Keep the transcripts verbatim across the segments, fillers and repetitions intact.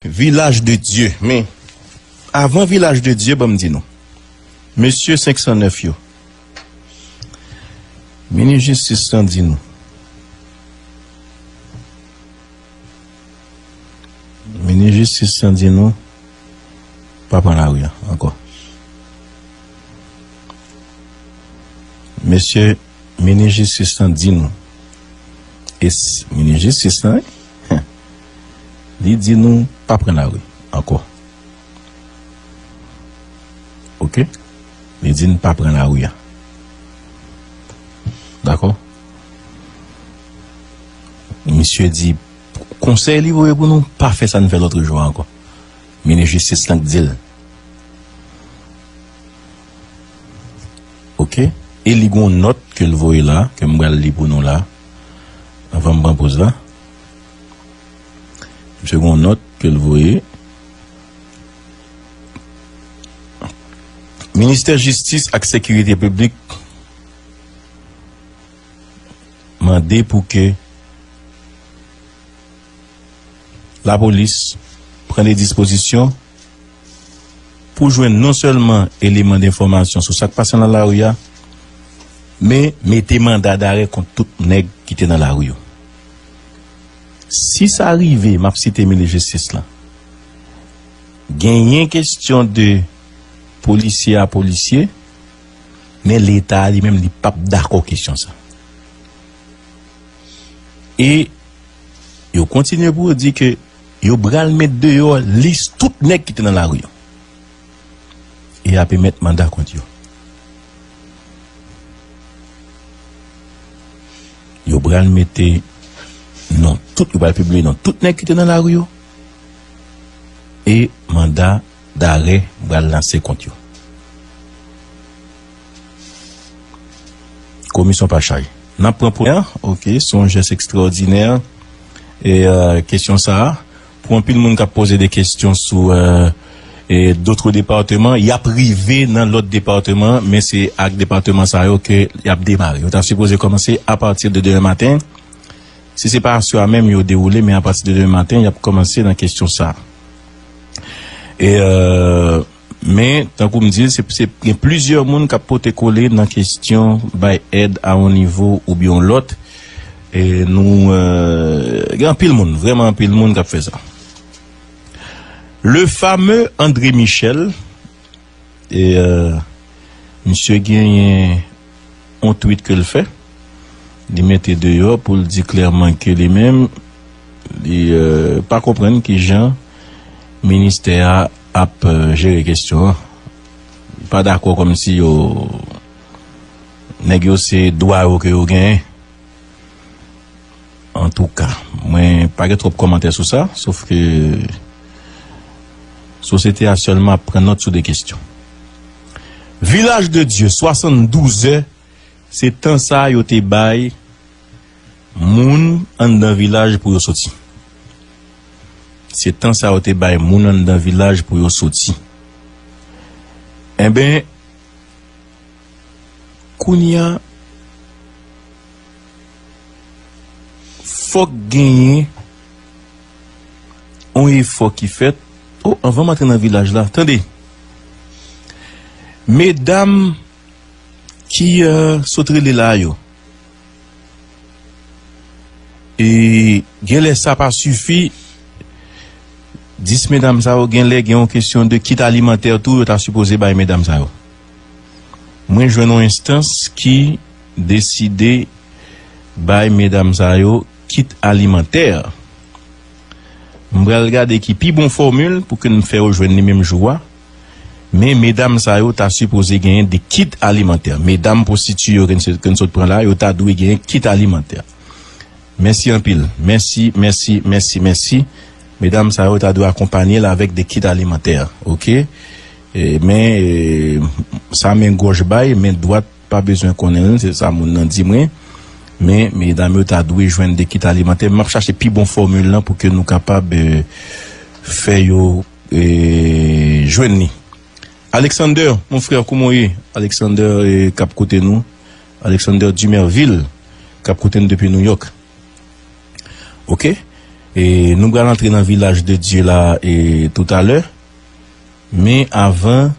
Vilaj de Dye. Men, avan Vilaj de Dye, ban m di nou. Mesye senk san nèf yo. Minis jistis lan di nou. Minis jistis lan di nou, pa pran lari a ankò. Mesye, minis jistis lan di nou. E s-, minis jistis lan, wi. Li di nou pa pran lari ankò. Oke? Li di n pa pran lari a. Dakò? Misye di, konsèy li voye pou nou, pa fè sa n fè lòt jou a ankò. Minis jistis lan k di l. Oke? E li gon nòt ke l voye la, ke m pral li pou nou la, anvan m pran poz la. Misye gon nòt ke l voye. Ministè Jistis ak Sekirite Piblik mande pou ke lapolis pran de dispozisyon pou jwenn non sèlman eleman denfòmasyon sou sa k pase nan lari a, men mete manda darè kont tout nèg ki te nan lari yo. Si sa rive, m ap site minis jistis lan, genyen kesyon de polisye a polisye, men Leta a li menm li p ap dakò kesyon sa. E yo kontinye pou yo di ke yo pral met deyò lis tout nèg ki te nan lari yo. E y ape met manda kont yo. Yo pral mete non tout, yo pral pibliye non tout nèg ki te nan lari yo. E manda darè pral lanse kont yo. Komisyon pa chay. N ap pran premyè, oke, se yon jès ekstraòdinè. E, euh, kesyon sa a, pou anpil moun k ap poze de kesyon sou, euh, e, dòt depatman, y ap rive nan lòt depatman, men se ak depatman sa yo ke y ap demare. Yo ta sipoze kòmanse apati de demen maten. Si se pa aswè a menm yo dewoule, men apati de demen maten, y ap kòmanse nan kesyon sa a. E, euh, men, tankou m di l, se, se, gen plizyè moun k ap pote kole nan kesyon bay èd a yon nivo oubyen yon lòt. E nou, euh, gen anpil moun, vrèman anpil moun k ap fè sa. Le fameux André Michel, e, euh, misye genyen yon tweet ke l fè. Li mete deyò pou l di klèman ke li menm, li, euh, pa konprann kijan ministè a ap, euh, jere kesyon an. Li pa dakò kòmsi yo, nèg yo se dwa yo ke yo genyen. Antouka, mwen pa gen twòp kòmantè sou sa, sof ke sosyete a sèlman ap pran nòt sou de kesyon. Vilaj de Dye, swasanndouz è, se tan sa yo te bay moun anndan vilaj pou yo soti. Se tan sa yo te bay moun anndan vilaj pou yo soti. Enben, kounye a, fòk genyen yon efò ki fèt. O, anvan m antre nan vilaj la, tande. Medam ki, euh, sot rele la yo, e genlè sa pa sifi. Dis medam sa yo, genlè gen yon kesyon de kit alimantè tou, yo ta sipoze bay medam sa yo. Mwen jwenn yon enstans ki deside bay medam sa yo kit alimantè. M pral gade ki pi bon fòmil pou ke n fè yo jwenn li menm jou a. Men medam sa yo ta sipoze genyen de kit alimantè. Medam pwostitiye yo ke n se-, ke n sot pran la, yo ta dwe genyen kit alimantè. Mèsi anpil. Mèsi, mèsi, mèsi, mèsi. Medam sa yo ta dwe akonpanye l avèk de kit alimantè. Oke? E, men, e, sa men gòch bay, men dwat pa bezwen konnen l, se sa moun nan di mwen. Men, medam yo ta dwe jwenn de kit alimantè. M ap chache pi bon fòmil lan pou ke nou kapab, e, fè yo, e, jwenn li. Alexander, mon frère, kòman w ye? Alexander, e, k ap koute nou. Alexander Dumervil, k ap koute n depi New York. Oke? E nou pral antre nan Vilaj de Dye la e toutalè. Men avan,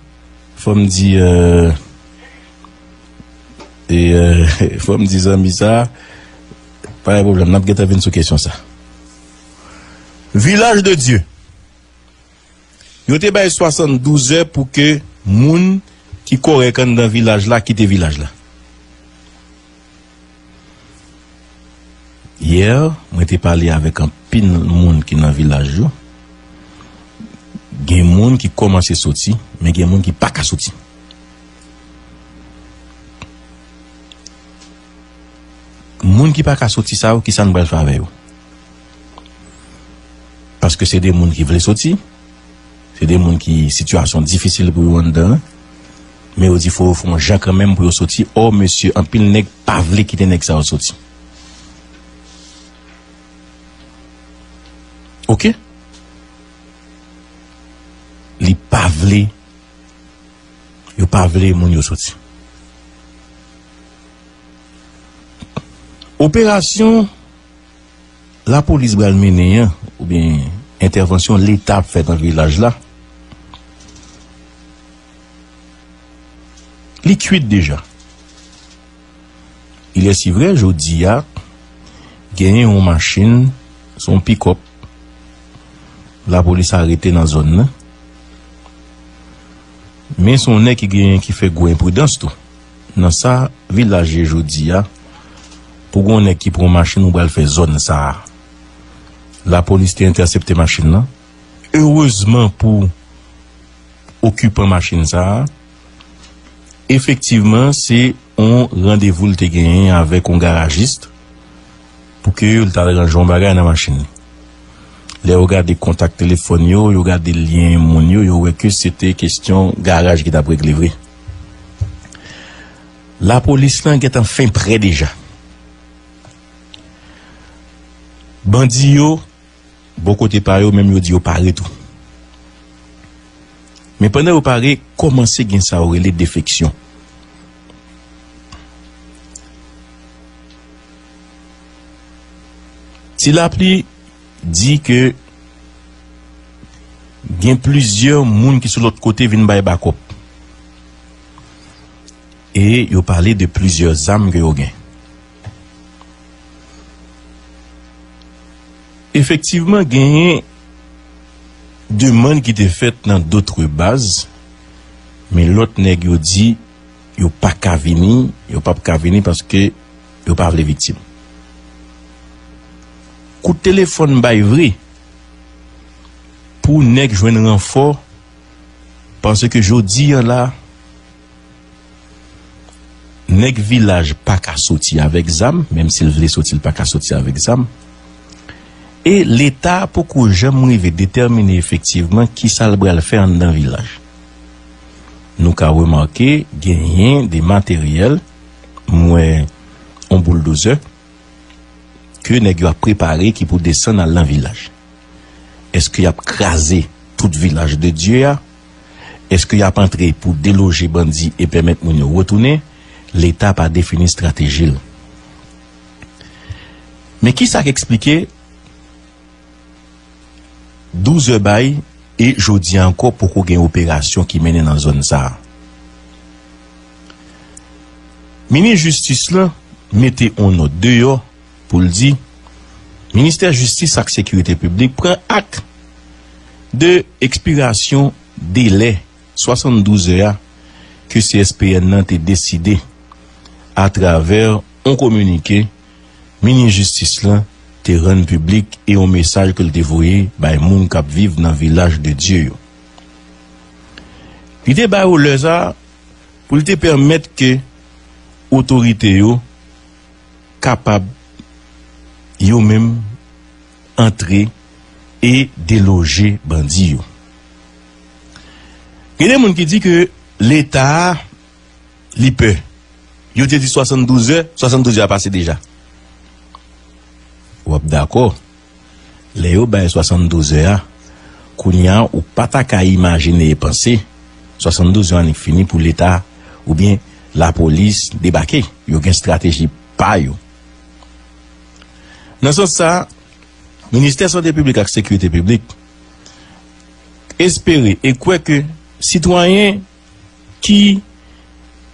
fò m di, euh, e, euh, fò m di zanmi sa, pa gen pwoblèm, n ap gentan vin sou kesyon sa. Vilaj de Dye. Yo te bay swasanndouz è pou ke moun ki kòrèk anndan vilaj la kite vilaj la. Yè, mwen te pale avèk anpil moun ki nan vilaj yo. Gen moun ki kòmanse soti, men gen moun ki pa ka soti. Moun ki pa ka soti sa yo, kisa n pral fè avè yo? Paske se de moun ki vle soti, se de moun ki sitiyasyon difisil pou yo anndan an, men yo di fò yo fè yon jan kanmenm pou yo soti. Ò, mesye, anpil nèg pa vle kite nèg sa yo soti. Oke? Li pa vle, yo pa vle moun yo soti. Operasyon lapolis pral mennen an, oubyen entèvansyon Leta ap fè nan vilaj la, li kwit deja. Il est si vrai, jodi a, genyen yon machin, se yon pikòp, lapolis arete nan zòn nan. Men se yon nèg ki genyen ki fè gwo enpridans tou. Nan sa vilaj ye jodi a, pou gon nèg ki pran machin ou pral fè zòn sa a. Lapolis te entèsepte machin nan. Erezman pou okipan machin sa a, efektivman, se yon randevou l te genyen avèk yon garajis pou ke l t al ranje yon bagay nan machin li. Lè yo gade kontak telefòn yo, yo gade lyen moun yo, yo wè ke se te kesyon garaj ki t ap regle vre. Lapolis lan gentan fen prè deja. Bandi yo, bò kote pa yo, menm yo di yo pare tou. Men pandan yo pare, kòmanse gen sa yo rele defeksyon. Ti Lapli di ke gen plizyè moun ki sou lòt kote vin bay bakòp. E yo pale de plizyè zam ke yo gen. Efektivman, genyen demann ki te fèt nan dotre baz, men lòt nèg yo di yo pa ka vini, yo p ap ka vini paske yo pa vle viktim. Kout telefòn bay vre pou nèg jwenn ranfò, paske jodi a la, nèg vilaj pa ka soti avèk zam, menm si l vle soti, l pa ka soti avèk zam. E Leta poko janm rive detèmine efektivman kisa l pral fè anndan vilaj. Nou ka remake genyen de materyèl, m wè yon bouldozè, ke nèg yo ap prepare ki pou desann al nan vilaj. Èske y ap kraze tout Vilaj de Dye a? Èske y ap antre pou deloje bandi e pèmèt moun yo retounen? Leta pa defini estrateji l. Men kisa k eksplike douz è bay e jodi a ankò poko gen operasyon ki mennen nan zòn sa a? Minis jistis lan mete yon nòt deyò pou l di, Ministè Jistis ak Sekirite Piblik pran ak de ekspirasyon delè swasanndouz è a ke C S P N nan te deside atravè yon kominike minis jistis lan te rann piblik e yon mesaj ke l te voye bay moun k ap viv nan Vilaj de Dye yo. Li te ba yo lè sa a pou l te pèmèt ke otorite yo kapab yo menm antre e deloje bandi yo. Gen de moun ki di ke Leta a, li pè. Yo te di swasanndouz è, swasanndouz è a pase deja. W ap dakò. Lè yo bay swasanndouz è a, kounye a, ou pa ta ka imajine e panse swasanndouz è annik fini pou Leta oubyen lapolis debake. Yo gen estrateji pa yo. Nan sans sa a, Ministè Sante Piblik ak Sekirite Piblik espere e kwè ke sitwayen ki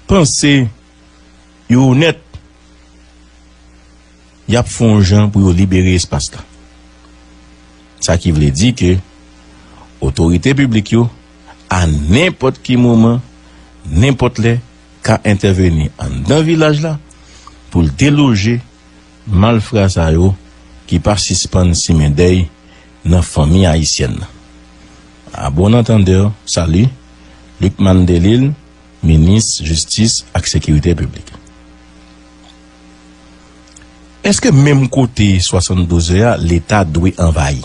panse yo onèt, y ap fè yon jan pou yo libere espas la. Sa ki vle di ke otorite piblik yo, a nenpòt ki moman, nenpòt lè, ka entèveni anndan vilaj la pou l deloje malfra sa yo ki pa sispann simen dèy nan fanmi ayisyèn nan. À bon entendeur, salut, Lucmane Delille, minis jistis ak sekirite piblik. Èske menm kote swasanndouz a, Leta dwe anvayi?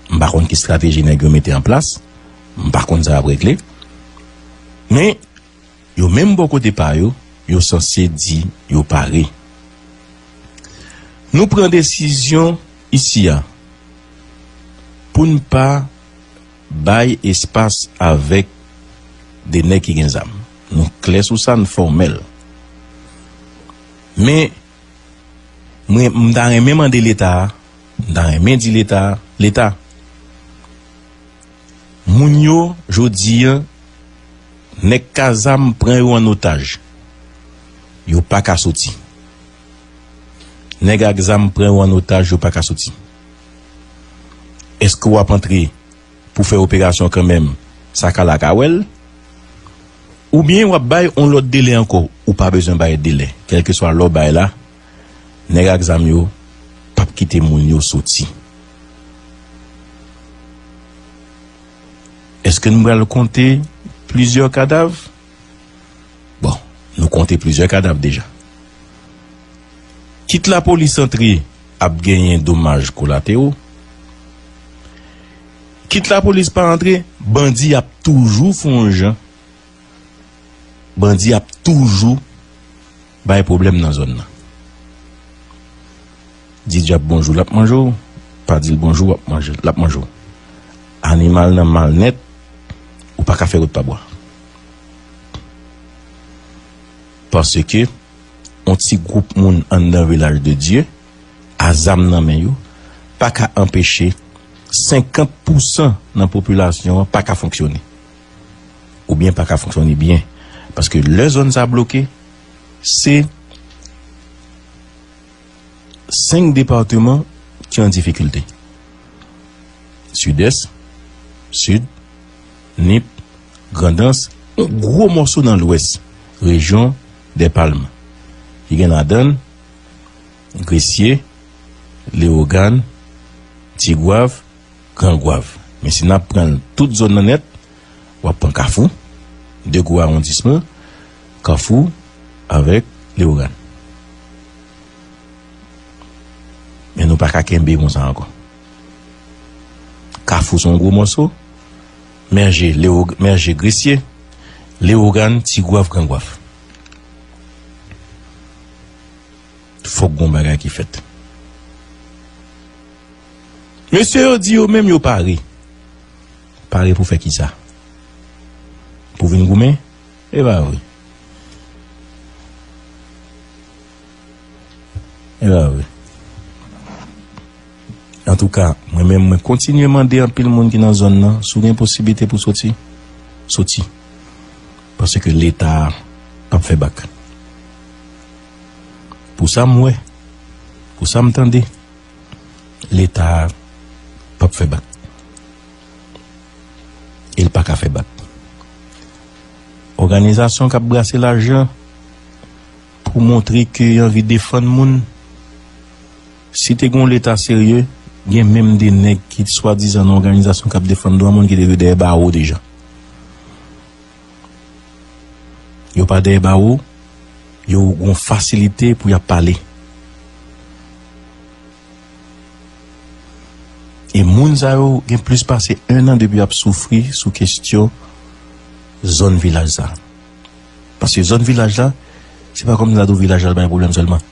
M pa konn ki estrateji nèg yo mete an plas, m pa konn sa y ap regle. Men, yo menm bò kote pa yo, yo sanse di yo pare. Nou pran desizyon isi a pou n pa bay espas avèk de nèg ki gen zam. Nou klè sou sa, n fòmèl. Men, mwen, m ta renmen mande Leta a, m ta renmen di Leta a, Leta, moun yo, jodi a, nèg ka zam pran yo an otaj. Yo pa ka soti. Nèg ak zam pran yo an otaj, yo pa ka soti. Èske w ap antre pou fè operasyon kanmenm, sa ka la ka wè l? Oubyen w ap bay yon lòt delè ankò, ou pa bezwen bay delè. Kèlkeswa lè w bay la, nèg ak zam yo p ap kite moun yo soti. Èske n pral konte plizyè kadav? Bon, nou konte plizyè kadav deja. Kit lapolis antre, ap genyen domaj kolatero. Kit lapolis pa antre, bandi ap toujou fè yon jan. Bandi ap toujou bay pwoblèm nan zòn nan. Di dyab bonjou, l ap manje w. Pa di l bonjou, w ap manje, l ap manje w. Animal nan mal nèt, ou pa ka fè wout pa bwa. Paske yon ti gwoup moun anndan Vilaj de Dye, a zam nan men yo, pa ka anpeche senkant pousan nan popilasyon an pa ka fonksyone. Oubyen pa ka fonksyone byen. Paske lè zòn sa bloke, se senk depatman ki an difikilte. Sidès, Sid, Nip, Grandans, yon gwo mòso nan Lwès, rejyon Dèpalm, ki gen ladan l Gresye, Lewogàn, Tigwav, Grangwav. Men si n ap pran tout zòn nan nèt, w ap pran Kafou, de gwo awondisman, Kafou avèk Lewogàn. Men nou pa ka kenbe konsa ankò. Kafou se yon gwo mòso, Mèje, Lewo-, Mèje Gresye, Lewogàn, Tigwav, Grangwav. Fòk gon bagay ki fèt. Mesye yo di yo menm yo pare. Pare pou fè kisa? Pou vin goumen? E pa vre. E pa vre. Antouka, mwen menm, mwen kontinye mande anpil moun ki nan zòn nan, si w gen posiblite pou soti, soti. Paske Leta p ap fè bak. Pou sa m wè, pou sa m tande, Leta p ap fè bak. E l pa ka fè bak. Òganizasyon k ap brase lajan pou montre ke y anvi defann moun, si te gen yon Leta serye, gen menm de nèg ki swadizan nan òganizasyon k ap defann dwa moun ki te dwe dèyè bawo deja. Yo pa dèyè bawo, yo gen yon fasilite pou y ap pale. E moun sa yo gen plis pase en an depi y ap soufri sou kesyon zòn vilaj sa. Paske zòn vilaj la, se pa kòm si ta di w vilaj la bay pwoblèm sèlman.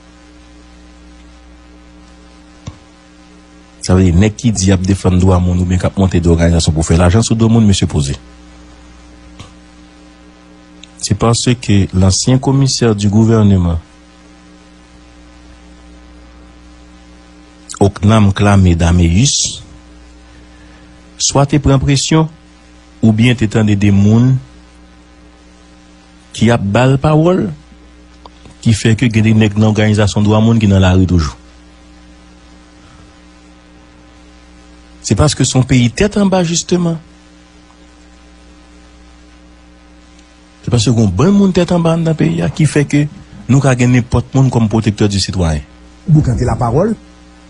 Sa vle di, nèg ki di y ap defann dwa moun oubyen k ap monte de òganizasyon pou fè lajan sou do moun, mesye poze. Se paske lansyen komisè di gouvèneman Oknam Klamé Daméus, swa te pran presyon, oubyen te tande de moun ki ap ba l pawòl, ki fè ke gen de nèg nan òganizasyon dwa moun ki nan lari toujou. Se paske se yon peyi tèt anba, jisteman. Se paske gen yon bann moun tèt anba anndan peyi a ki fè ke nou ka gen nenpòt moun kòm pwotektè di sitwayen. Boukante lapawòl.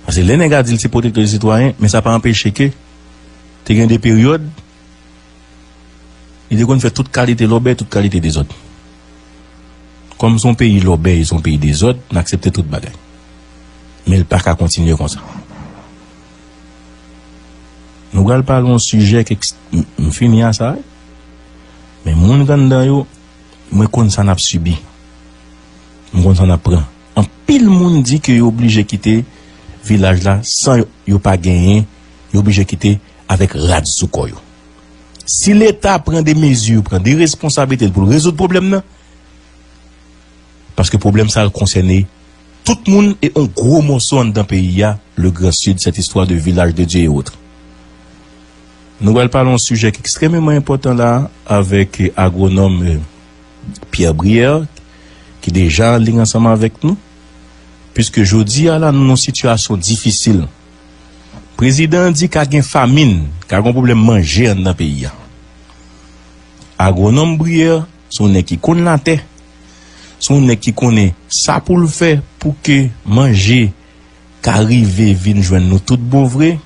Paske lè nèg a di l se pwotektè di sitwayen, men sa pa anpeche ke te gen de peryòd, li te konn fè tout kalite lòbèy, tout kalite dezòd. Kòm se yon peyi lòbèy, se yon peyi dezòd, n aksepte tout bagay. Men l pa ka kontinye konsa. Nou pral pale yon sijè k eks-, m, m fini a sa, wi. Men moun k anndan yo, mwen konn sa n ap sibi. M konn sa n ap pran. Anpil moun di ke yo oblije kite vilaj la san yo, yo pa genyen, yo oblije kite avèk rad sou kò yo. Si Leta pran de mezi, pran de responsablite l pou l rezoud pwoblèm nan, paske pwoblèm sa a konsène tout moun e yon gwo mòso anndan peyi a, le Grand Sud, cette histoire de village de Dieu et autres. Nou pral pale yon sijè ki ekstrèmeman enpòtan la avèk agwonòm, eh, Pierre Brière, ki deja an liy ansanm avèk nou, piske jodi a la, nou nan yon sitiyasyon difisil. Prezidan an di ka gen famin, ka gen pwoblèm manje anndan peyi a. Agwonòm Brière, se yon nèg ki konn latè, se yon nèg ki konnen sa pou l fè pou ke manje ka rive vin jwenn nou tout bon vre.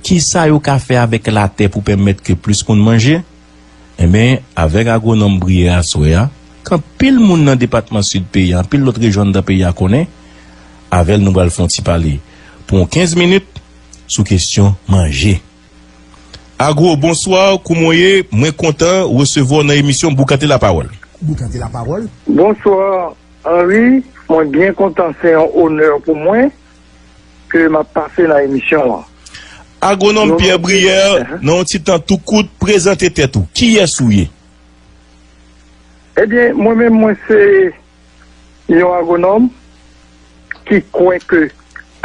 Kisa yo ka fè avèk latè pou pèmèt ke plis moun manje? Enben, avèk agwonòm Brière aswè a, ke anpil moun nan depatman Sid peyi a, anpil lòt rejyon anndan peyi a konnen, avè l nou pral fè yon ti pale pou yon kenz minit sou kesyon manje. Agwo, bonswa, kouman w ye? Mwen kontan resevwa w nan emisyon Boukante Lapawòl. Boukante Lapawòl. Bonswa, Henri. Mwen byen kontan, se yon onè pou mwen ke m ap pase nan emisyon an. Agwonòm Pierre Brière, nan yon ti tan tou kout, prezante tèt ou. Kiyès ou ye? Ebyen, mwen menm, mwen se yon agwonòm ki kwè ke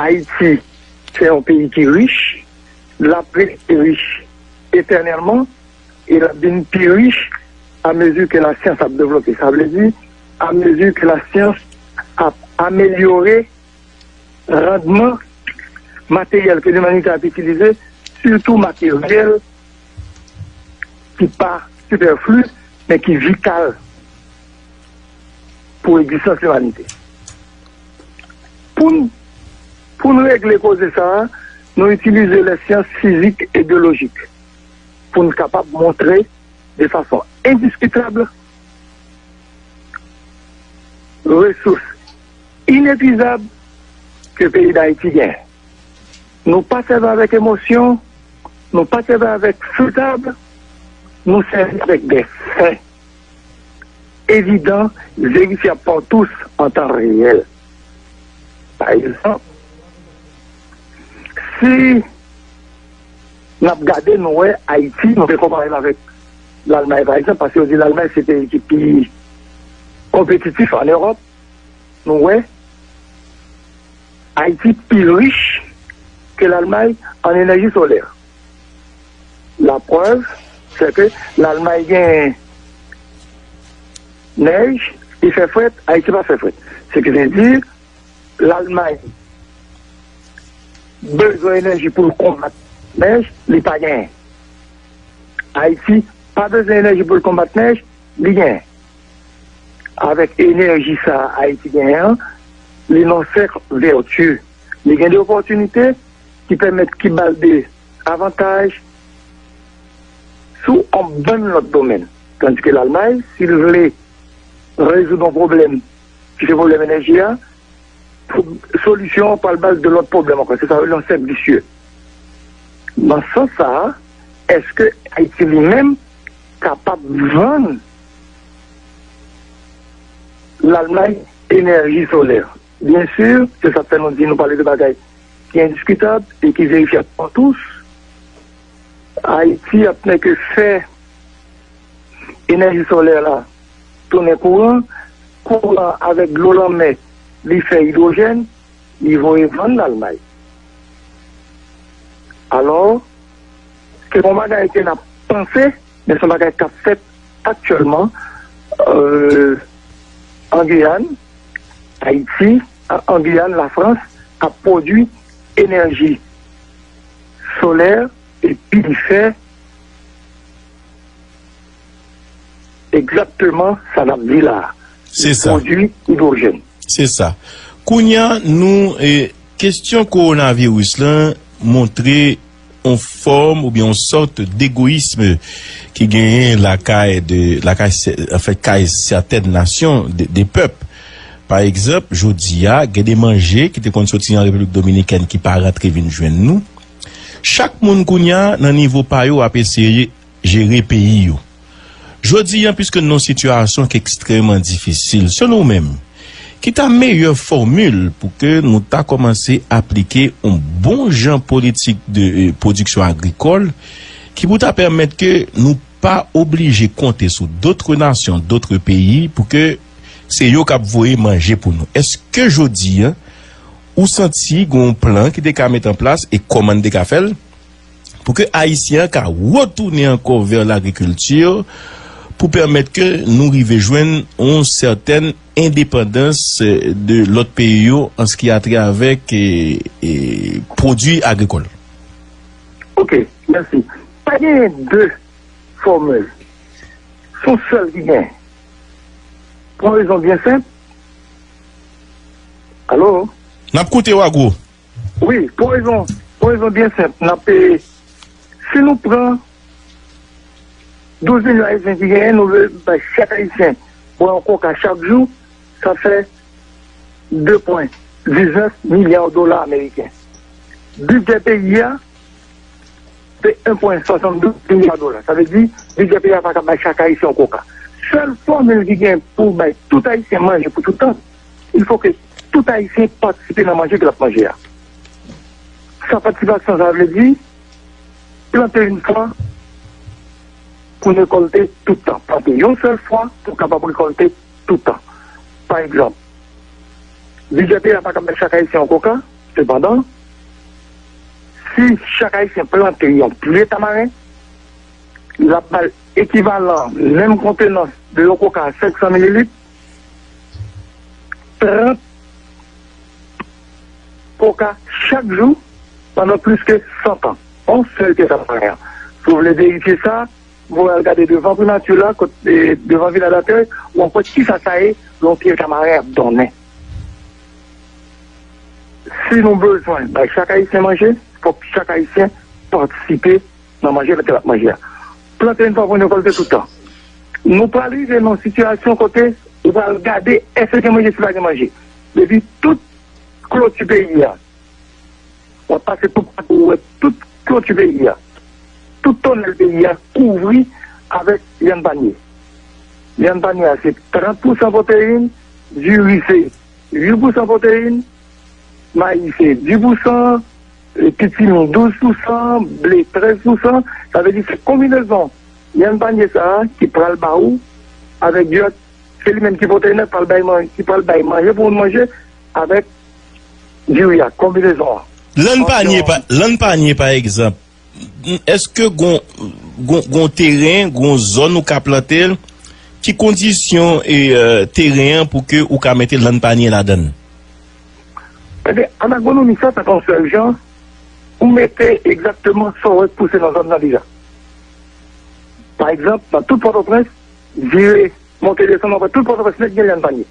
Ayiti se yon peyi ki rich, l ap rete rich etènèlman, e l ap vin pi rich amezi ke lasyans ap devlope. Sa vle di, amezi ke lasyans ap amelyore randman materyèl ke limanite ap itilize, sitou materyèl ki pa sipèfli, men ki vital pou egzistans limanite. Pou n, pou n regle koze sa a, nou itilize lè syans fizik e byolojik pou n kapab montre de fason endiskitab resous inepuizab ke peyi Dayiti gen. Nou pa sèvi avèk emosyon, nou pa sèvi avèk foutab, nou sèvi avèk de fè evidan, verifyab pa tous an tan reyèl. Pa egzanp, si n ap gade, nou wè Ayiti, nou te konpare l avèk Lalmay, pa egzanp, paske yo di Lalmay se peyi ki pi konpetitif ann Ewòp, nou wè Ayiti pi rich ke Lalmay an enèji solè. Laprèv, se ke Lalmay gen nèj, li fè frèt, Ayiti pa fè frèt. Se ki vle di, Lalmay bezwen enèji pou l konbat nèj, li pa genyen. Ayiti pa bezwen enèji pou l konbat nèj, li genyen. Avèk enèji sa a Ayiti genyen an, li nan sèk vètyeu. Li gen de opòtinite ki pèmèt, ki ba l de avantaj sou yon bann lòt domèn. Tandike Lalmay, si l vle rezoud yon pwoblèm ki se pwoblèm enèji a, solisyon an pral ba l de lòt pwoblèm ankò. Se sa yo rele yon sèk visye. Nan sans sa a, èske Ayiti li menm kapab vann Lalmay enèji solè? Byen si, se sa k fè nou di nou pale de bagay ki endiskitab e ki verifyab pa tous. Ayiti ap nèke fè enèji solè la tounen kouran, kouran avèk dlo lanmè, li fè idwojèn, li voye vann Lalmay. Se pa yon bagay ke n ap panse, men se yon bagay k ap fèt aktyèlman, euh, an Giyàn, Ayiti, an, an Giyàn, Lafrans ap pwodui enèji solè epi li fè egzakteman sa n ap di la a. Se sa. Pwodui idwojèn. Se sa. Kounye a, nou, e, kesyon kowonaviris lan montre yon fòm oubyen yon sòt degoyism ki genyen lakay de, lakay, anfèt, kay sètèn nasyon, de, de pèp. Pa egzanp, jodi a, gen de manje ki te konn soti an Repiblik Dominikèn ki pa rantre vin jwenn nou. Chak moun kounye a, nan nivo pa yo, ap eseye jere peyi yo. Jodi a, piske nou nan yon sitiyasyon ki ekstrèmman difisil, selon w menm, ki ta meyè fòmil pou ke nou ta kòmanse aplike yon bon jan politik de, e, pwodiksyon agrikòl ki pou ta pèmèt ke nou pa oblije konte sou dòt nasyon, dòt peyi, pou ke se yo k ap voye manje pou nou? Èske jodi a, ou santi gen yon plan ki te ka met an plas e kòman n te ka fè l? Pou ke Ayisyen an ka retounen ankò vè lagrikilti pou pèmèt ke nou rive jwenn yon sètèn endepandans, eh, de lòt peyi yo an ce qui a trait avèk, eh, eh, pwodui agrikòl. Ok, mèsi. Pa genyen de fòmil. Se yon sèl ki genyen. Pou yon rezon byen senp. Alo? N ap koute w, Agwo. Wi, pou rezon, pou rezon byen senp, n ap, e, si nou pran douz milyon Ayisyen ki genyen, nou vle bay chak Ayisyen bwè yon koka chak jou, sa fè de pwen diznèf milya dola ameriken. Bidjè peyi a, se en pwen swasanndouz milya dola. Sa vle di, bidjè peyi a pa ka bay chak Ayisyen yon koka. Sèl fòmil ki gen pou bay tout Ayisyen manje pou tout tan, il faut que tout Ayisyen patisipe nan manje ke l ap manje a. Sa patisipasyon sa vle di, plante yon fwa pou n rekòlte tout tan. Plante yon sèl fwa pou w kapab rekòlte tout tan. Pa egzanp, bidjè peyi a pa ka bay chak Ayisyen yon koka, sepandan, si chak Ayisyen plante yon pye tamaren, l ap ba l ekivalan menm kontenans de yon koka senk san mililit, trant koka chak jou pandan plis ke san tan. On sèl pye tamaren. Si w vle verifye sa, voye al gade devan primati la, kot, e, devan Vilaj Latè, w ap wè kisa sa ye, yon pye tamaren ap donnen. Si nou bezwen bay chak Ayisyen manje, fòk chak Ayisyen patisipe nan manje ke l ap manje a. Plante yon fwa pou n rekòlte tout tan. Nou pral rive nan yon sitiyasyon kote ou pral gade èske gen manje, si pa gen manje. Depi tout kloti peyi a, w ap pase toupatou, ou wè tout kloti peyi a, tout tonèl peyi a kouvri avèk lyann panye. Lyann panye a se trant pousan pwoteyin, diri se uit pousan pwoteyin, mayi se dis pousan, e, pitimi douz pousan, ble trèz pousan. Sa vle di se konbinezon lyann panye sa a ki pral ba ou avèk diri a, se li menm ki pwoteyin nan, pral bay man-, ki pral bay manje pou moun manje avèk diri a, konbinezon an. Lann panye, pa, lann panye, pa egzanp, èske gon, gon, gon teren, gon zòn ou ka plante l? Ki kondisyon e, euh, teren an pou ke ou ka mete lann panye ladan l? Ebyen, an agwonomi, sa fèt yon sèl jan, ou mete egzakteman sa w wè k pouse nan zòn nan deja. Pa egzanp, nan tout Pòtoprens, vire, monte desann, w ap wè tout Pòtoprens nèt gen lyann panye.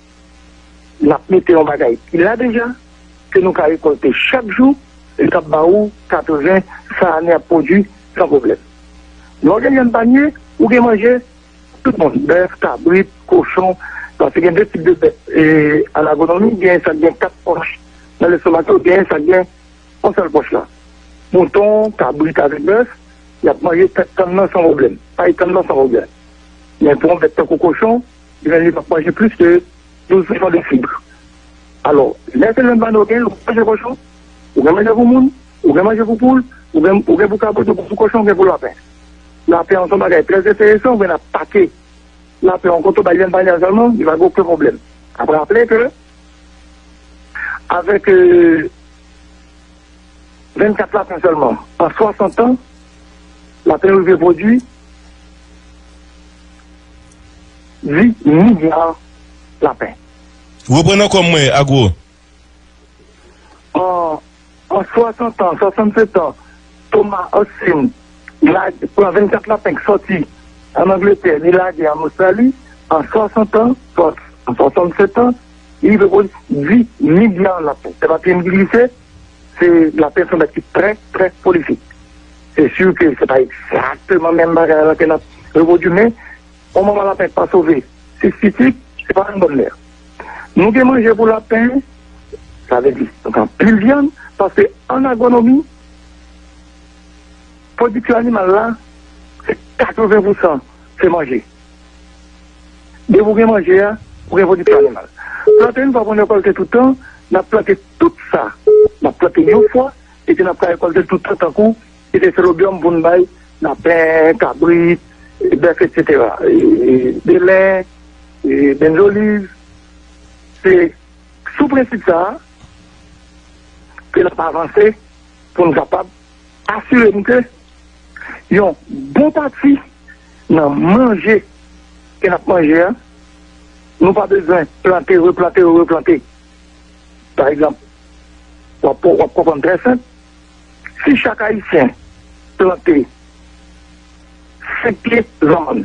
N ap mete yon bagay ki la deja, ke nou ka rekòlte chak jou, e k ap ba ou katreven sa ane ap pwodui san pwoblèm. Lè w gen lyann panye, ou gen manje tout moun, bèf, kabrit, kochon, paske gen de tip de bèt, e, an agwonomi, gen sa k gen kat pòch nan lestomak yo, gen sa k gen yon sèl pòch la. Mouton, kabrit avèk bèf, y ap manje tèt kann nan san pwoblèm, pay kann nan san pwoblèm. Men pou yon bèt tankou kochon, li menm li p ap manje plis ke douz pousan de fib. Alò, lè se lyann panye w gen, ou gen manje kochon, ou gen manje pou moun, ou gen manje pou poul, ou gen, ou gen pou kabrit, ou gen pou kochon, ou gen pou lapen. Lapen an se yon bagay trè enteresan, ou gen ap pake lapen an kote w bay lyann panye a sèlman, li pa gen okenn pwoblèm. Ap raple ke avèk, euh, vennkat lapen sèlman, an swasant an, Lapen rive pwodui dis milya lapen. Reprann ankò mwen, Agwo. An, an swasant an, swasannsèt an, Thomas Austin la pran vennkat lapen k sòti ann Angletè, li lage ann Ostrali, an swasant an, swa-, an swasannsèt an, li rive pwodui dis milya lapen. Se pa pye m ki glise, se lapen se yon bèt ki trè, trè pwolifik. Se si ke se pa egzakteman menm bagay la ke n ap repwodui, men yon manman lapen k pa sove sis titik, se pa yon bòn lè. Nou gen manje pou lapen, sa vle di, nou gen anpil vyann, paske ann agwonomi, pwodiksyon animal la, se katreven pousan se manje. Depi w gen manje a, ou gen pwodiksyon animal. Plante, yon fwa pou n rekòlte tout tan, n ap plante tout sa. N ap plante yon fwa, epi n ap ka rekòlte tout tan, tankou, se te selobyòm pou n bay lapen, kabrit, bèf, etsetera. E, e, belen, e, benzoliv. Se sou prensip sa a ke n ap avanse pou n kapab asire n ke yon bon pati nan manje ke n ap manje a, nou pa bezwen plante, replante, replante. Pa egzanp, w ap, w ap konprann trè senp, si chak Ayisyen plante senk pye zanmann,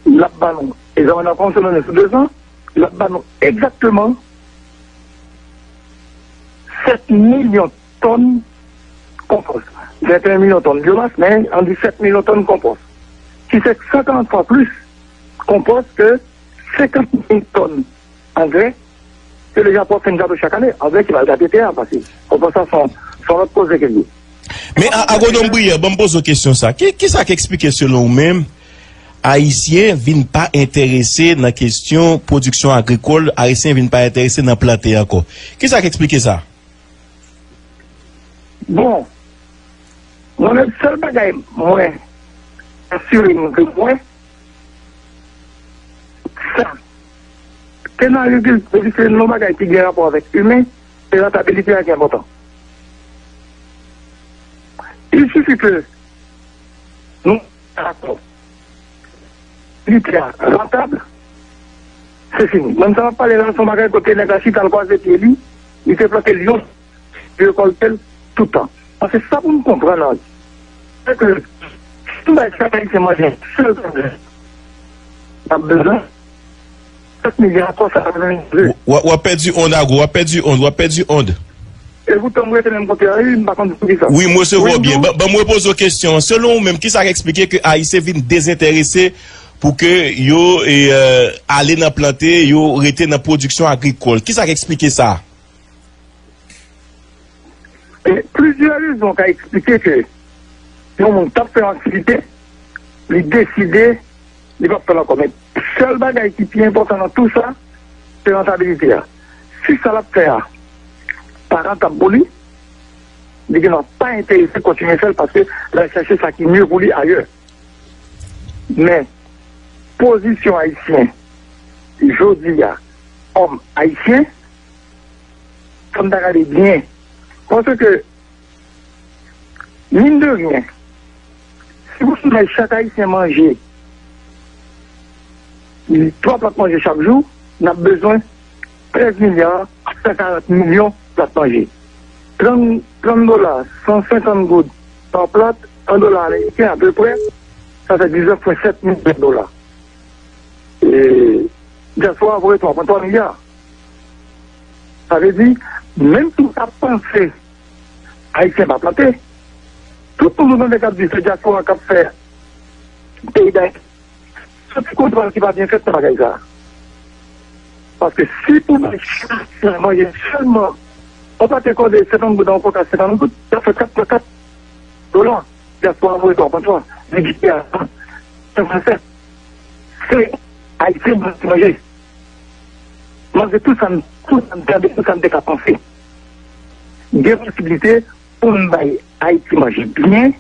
l ap ba nou, e zanmann nan konsonnen sou de zan, l ap ba nou egzakteman sèt milyon tòn konpòs. Venteyen milyon tòn byomas, men ann di sèt milyon tòn konpòs. Ki se san karant fwa plis konpòs ke senkant mil tòn angrè ke le Japon ap fin gate chak ane. Angrè ki pral gate tè a, paske konpòs la se yon, se yon lòt koze ke l ye. Men a, agwonòm Brière, ban m poze w kesyon sa. Ki, kisa k eksplike selon ou menm, Ayisyen vin pa enterese nan kesyon pwodiksyon agrikòl, Ayisyen vin pa enterese nan plante ankò? Kisa k eksplike sa? Bon, mwen menm, sèl bagay mwen asire m ke mwen, sa, ke nan agrikilti, se yon bagay ki gen rapò avèk imen, se rantabilite a ki enpòtan. Il suffit que nou dakò. Li te rantab, se fini. Mwen sa m ap pale la, se yon bagay kote nèg la chita, l kwaze pye li, li te plante l yon, li rekòlte l tout tan. Paske sa pou n konprann, se ke si nou bay chak Ayisyen manje sèl bagay n ap bezwen, sèt milya konsa, w, w, w ap pèdi ond, Agwo, w ap pèdi ond, w ap pèdi ond. E poutan, m rete menm kote a, wi, m pa konn poukisa. Wi, m resevwa w byen. Ban, ban m repoze w kesyon an. Selon ou menm, kisa k eksplike ke Ayisyen vin dezenterese pou ke yo, e, e, ale nan plante, yo rete nan pwodiksyon agrikòl? Kisa k eksplike sa? E, plizyè rezon ka eksplike ke yon moun t ap fè yon aktivite, li deside li p ap fè l ankò. Men sèl bagay ki pi enpòtan nan tou sa, se rantabilite a. Si sa l ap fè a pa rantab pou li, li gendwa pa enterese kontinye fè l paske l al chèche sa ki mye pou li ayè. Men, pozisyon ayisyen jodi a, òm ayisyen, fò n ta gade byen. Paske, mine de rien, si pou n bay chak ayisyen manje twa plat manje chak jou, n ap bezwen trèz milya san karant milyon plat manje. Trant, trant dola, san senkant goud pa plat, an dola ameriken apeprè, sa fè diznèf pwen sèt milya dola. E, dyaspora voye twa pwen twa milya. Sa vle di, menm si w ta panse Ayisyen pa plante, tout moun nou tande k ap di se dyaspora k ap fè peyi Dayiti. Se ti kontwòl ki pa byen fèt nan bagay sa a. Paske si pou bay chak Ayisyen manje sèlman, on pa te kòde senkant goud, on koka senkant goud, sa fè kat pwen kat dola. Dyaspora voye twa pwen twa. Nèg ki a san pwen sèt. Se Ayisyen manje, manje. Malgre tout sa n, tout sa n tande, tout sa n te ka panse, gen posiblite pou n bay Ayiti manje byen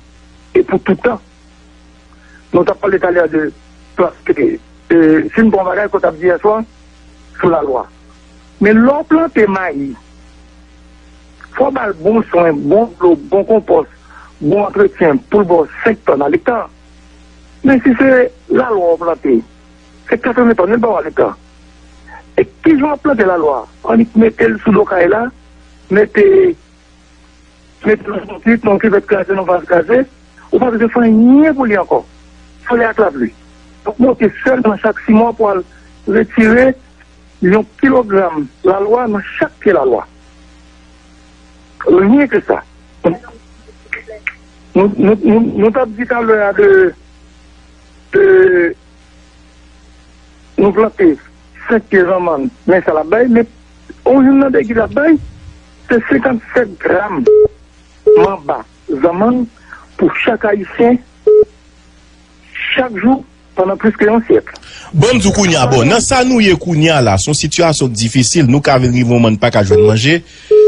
e pou tout tan. Nou t ap pale talè de, e, si n pran bagay ke w t ap di yèswa sou lalwa. Men lè w plante mayi, fò w ba l bon swen, bon dlo, bon konpòs, bon antretyen pou l ba w senk tòn a lekta. Men si se lalwa w plante, se katreven tòn li ba w a lekta. E kijan w ap plante lalwa? Annik mete l sou do kay la, mete, mete l nan yon kivèt, nan yon kivèt kraze, nan yon vaz kraze, ou pa bezwen fè anyen pou li ankò. Solèy ak lapli. Donk, monte sèlman chak sis mwa pou al retire yon kilogram lalwa nan chak pye lalwa. Rien que ça. Nou, nou, nou, nou t ap di talè a de, de, nou plante senk pye zanmann, men sa l ap bay, men yon joun nan degi l ap bay, se senkannsèt gram manba zanmann pou chak Ayisyen, chak jou, pandan plis ke yon syèk. Bon, m di w kounye a, bon, nan sa nou ye kounye a la, se yon sitiyasyon k difisil, nou ka vin rive yon moman n pa ka jwenn manje.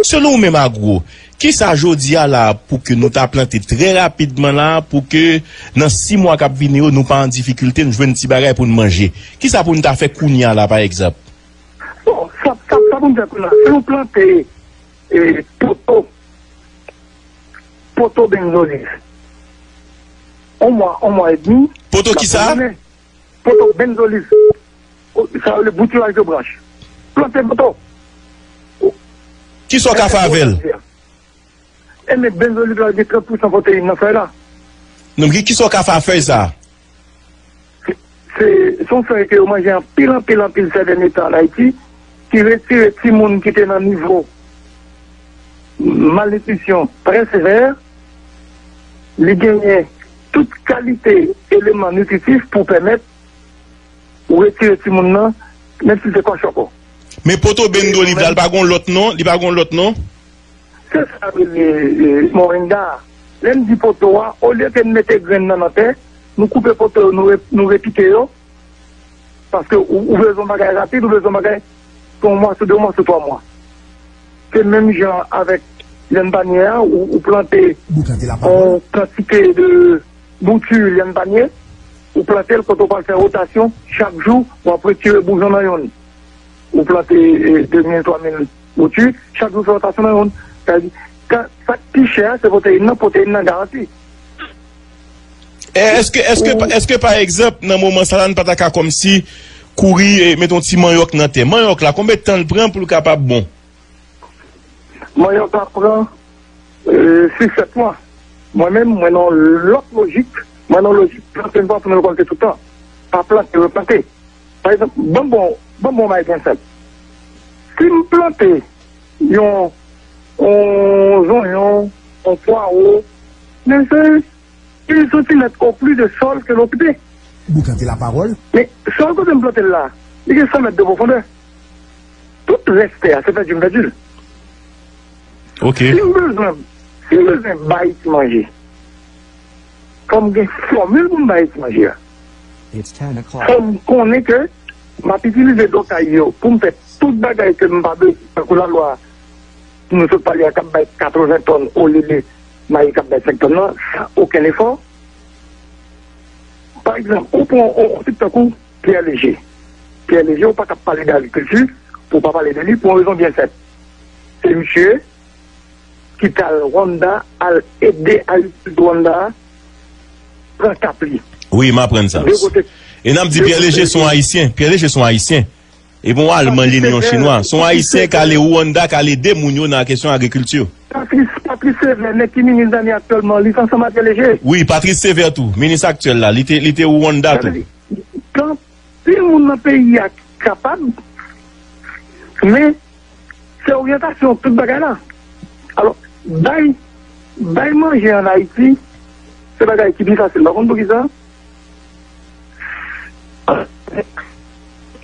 Selon ou menm, Agwo, kisa jodi a la pou ke nou ta plante trè rapidman la, pou ke nan sis mwa k ap vini yo, nou pa an difikilte, n jwenn ti bagay pou n manje? Kisa pou n ta fè kounye a la, pa egzanp? Bon, sa, sa, sa pou n fè kounye a, si nou plante, e, poto, poto benzoliv, yon mwa, yon mwa edmi, poto kisa? Poto benzoliv. Sa yo rele bouturage de branche. Plante poto. Kisa w ka fè avè l? Enben, benzoliv la gen trant pousan pwoteyin nan fèy la. Non, men kisa w ka fè a fèy sa? Se, se yon fèy ke yo manje anpil, anpil, anpil sè dènye tan an Ayiti, ki retire timoun ki te nan nivo malnitrisyon trè sevè. Li genyen tout kalite eleman nitritif pou pèmèt ou retire timoun nan, menm si l te kòchòkò. Men poto bendoliv la, li pa gon lòt non? Li pa gon lòt non? Se sa yo rele, e, moringa a. Lè n di poto a, olye ke n mete grenn nan nan tè, nou koupe poto yo, nou re-, nou repike yo, paske ou, ou bezwen bagay rapid, ou bezwen bagay pou yon mwa, sou de mwa, sou twa mwa. Se menm jan avèk lyann panye a, ou, ou plante yon kantite de bouti lyann panye, ou plante l kote w pral fè wotasyon, chak jou, w ap retire boujon nan yonn. Ou plante, e, de mil, twa mil bouti, chak jou fè wotasyon nan yonn. Sa vle di, sa, sa k pi chè a, se pwoteyin nan, pwoteyin nan garanti. E, èske, èske, èske, pa egzanp, nan moman sa la, n pa ta ka kòmsi kouri, e, mete yon ti manyòk nan tè? Manyòk la, konbyen tan l pran pou l kapab bon? Manyòk la pran, e, sis, sèt mwa. Mwen menm, mwen nan lòt lojik, mwen nan lojik plante yon fwa pou nou rekòlte toutan. Pa plante, replante. Pa egzanp, ban m bon, ban m bon bagay byen senp. Si m plante yon, yon zonyon, yon pwawo, men se une centimètre au plus de sol ke l okipe. Boucantez la parole. Men sòl kote m plante l la, li gen san mèt de pwofondè. Tout rès tè a, se pèdi m pèdi l. Ok. Si m bezwen, si m bezwen bay ti manje, fò m gen fòmil pou m bay ti manje a. Fò m konnen ke m ap itilize do kay yo pou m fè tout bagay ke m pa bezwen, tankou lalwa nou sot pale a k ap bay katreven tòn olye de mayi k ap bay senk tòn nan, san okenn efò. Pa egzanp, ou pran yon, yon tip tankou Pierre Léger. Pierre Léger, ou pa ka pale de agrikilti pou w pa pale de li pou yon rezon byen senp. Se misye ki t al Rwanda, al ede agrikilti Rwanda a pran kap li. Wi, m aprann sa. De kote. E n ap di Pierre Léger se yon Ayisyen. Pierre Léger se yon Ayisyen. E bon, Alman li, ni yon Chinwa. Se yon Ayisyen k ale Rwanda, k ale ede moun yo nan kesyon agrikilti. Patrice, Patrice Sévère, nèg ki minis dani aktyèlman, li ansanm ak Pierre Léger. Wi, Patrice Sévère tou, minis aktyèl la, li te, li te Rwanda tou. Sa vle di, anpil moun nan peyi a kapab, men se oryantasyon tout bagay la. Alò, bay, bay manje ann Ayiti, se bagay ki pi fasil. Pa konn poukisa?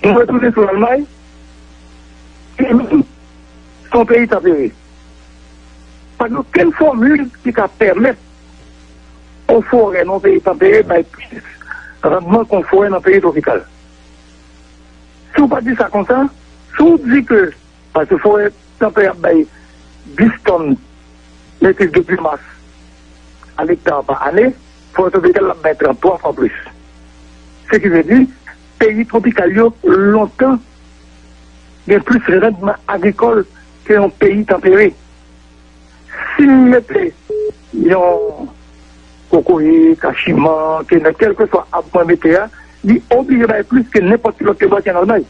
Nou retounen sou Lalmay, se yon peyi tanpere. Pa gen okenn fòmil ki ka pèmèt yon forè nan yon peyi tanpere bay plis randman ke yon forè nan peyi twopikal. Si w pa di sa konsa, si w di ke, paske forè tanpere ap bay dis tòn metriz de pi mas a lekta pa ane, forè twopikal la ap bay trant twa fwa plis. Se ki vle di, peyi twopikal yo lontan gen plis randman agrikòl ke yon peyi tanpere. Si m mete yon kokoye, kachiman, kenèt, kèlkeswa ab mwen mete a, li oblije bay plis ke nenpòt ki lòt ke bò ki anndan l bay.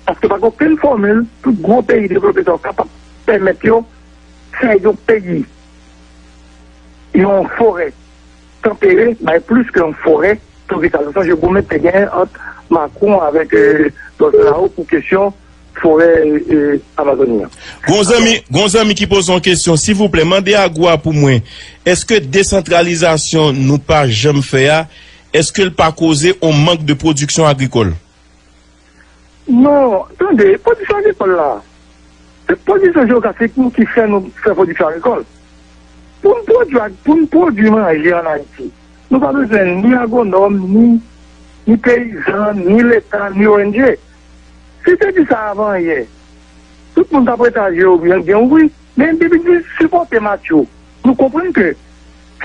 Paske pa gen okenn fòmil tout gwo peyi devlope sa yo kapab pèmèt yo fè yon peyi, yon forè tanpere bay plis ke yon forè tropikal. Ou sonje goumen te genyen ant Macron avèk Bolsonaro pou kesyon forè Amazoni an. Gon zanmi, gon zanmi ki poze yon kesyon, silvouplè, mande Agwa pou mwen, èske desantralizasyon nou pa janm fè a, èske l pa koze yon mank de pwodiksyon agrikòl? Non, tande, pwodiksyon agrikòl la, se pozisyon jewografik nou ki fè nou fè pwodiksyon agrikòl. Pou n pwodui, pou n pwodui manje ann Ayiti, nou pa bezwen ni agwonòm, ni, ni peyizan, ni Leta, ni O N G. Si te di sa avan yè, tout moun t ap rete al jwe oubyen gen ouvri. Men depi n sipòte match yo, nou konprann ke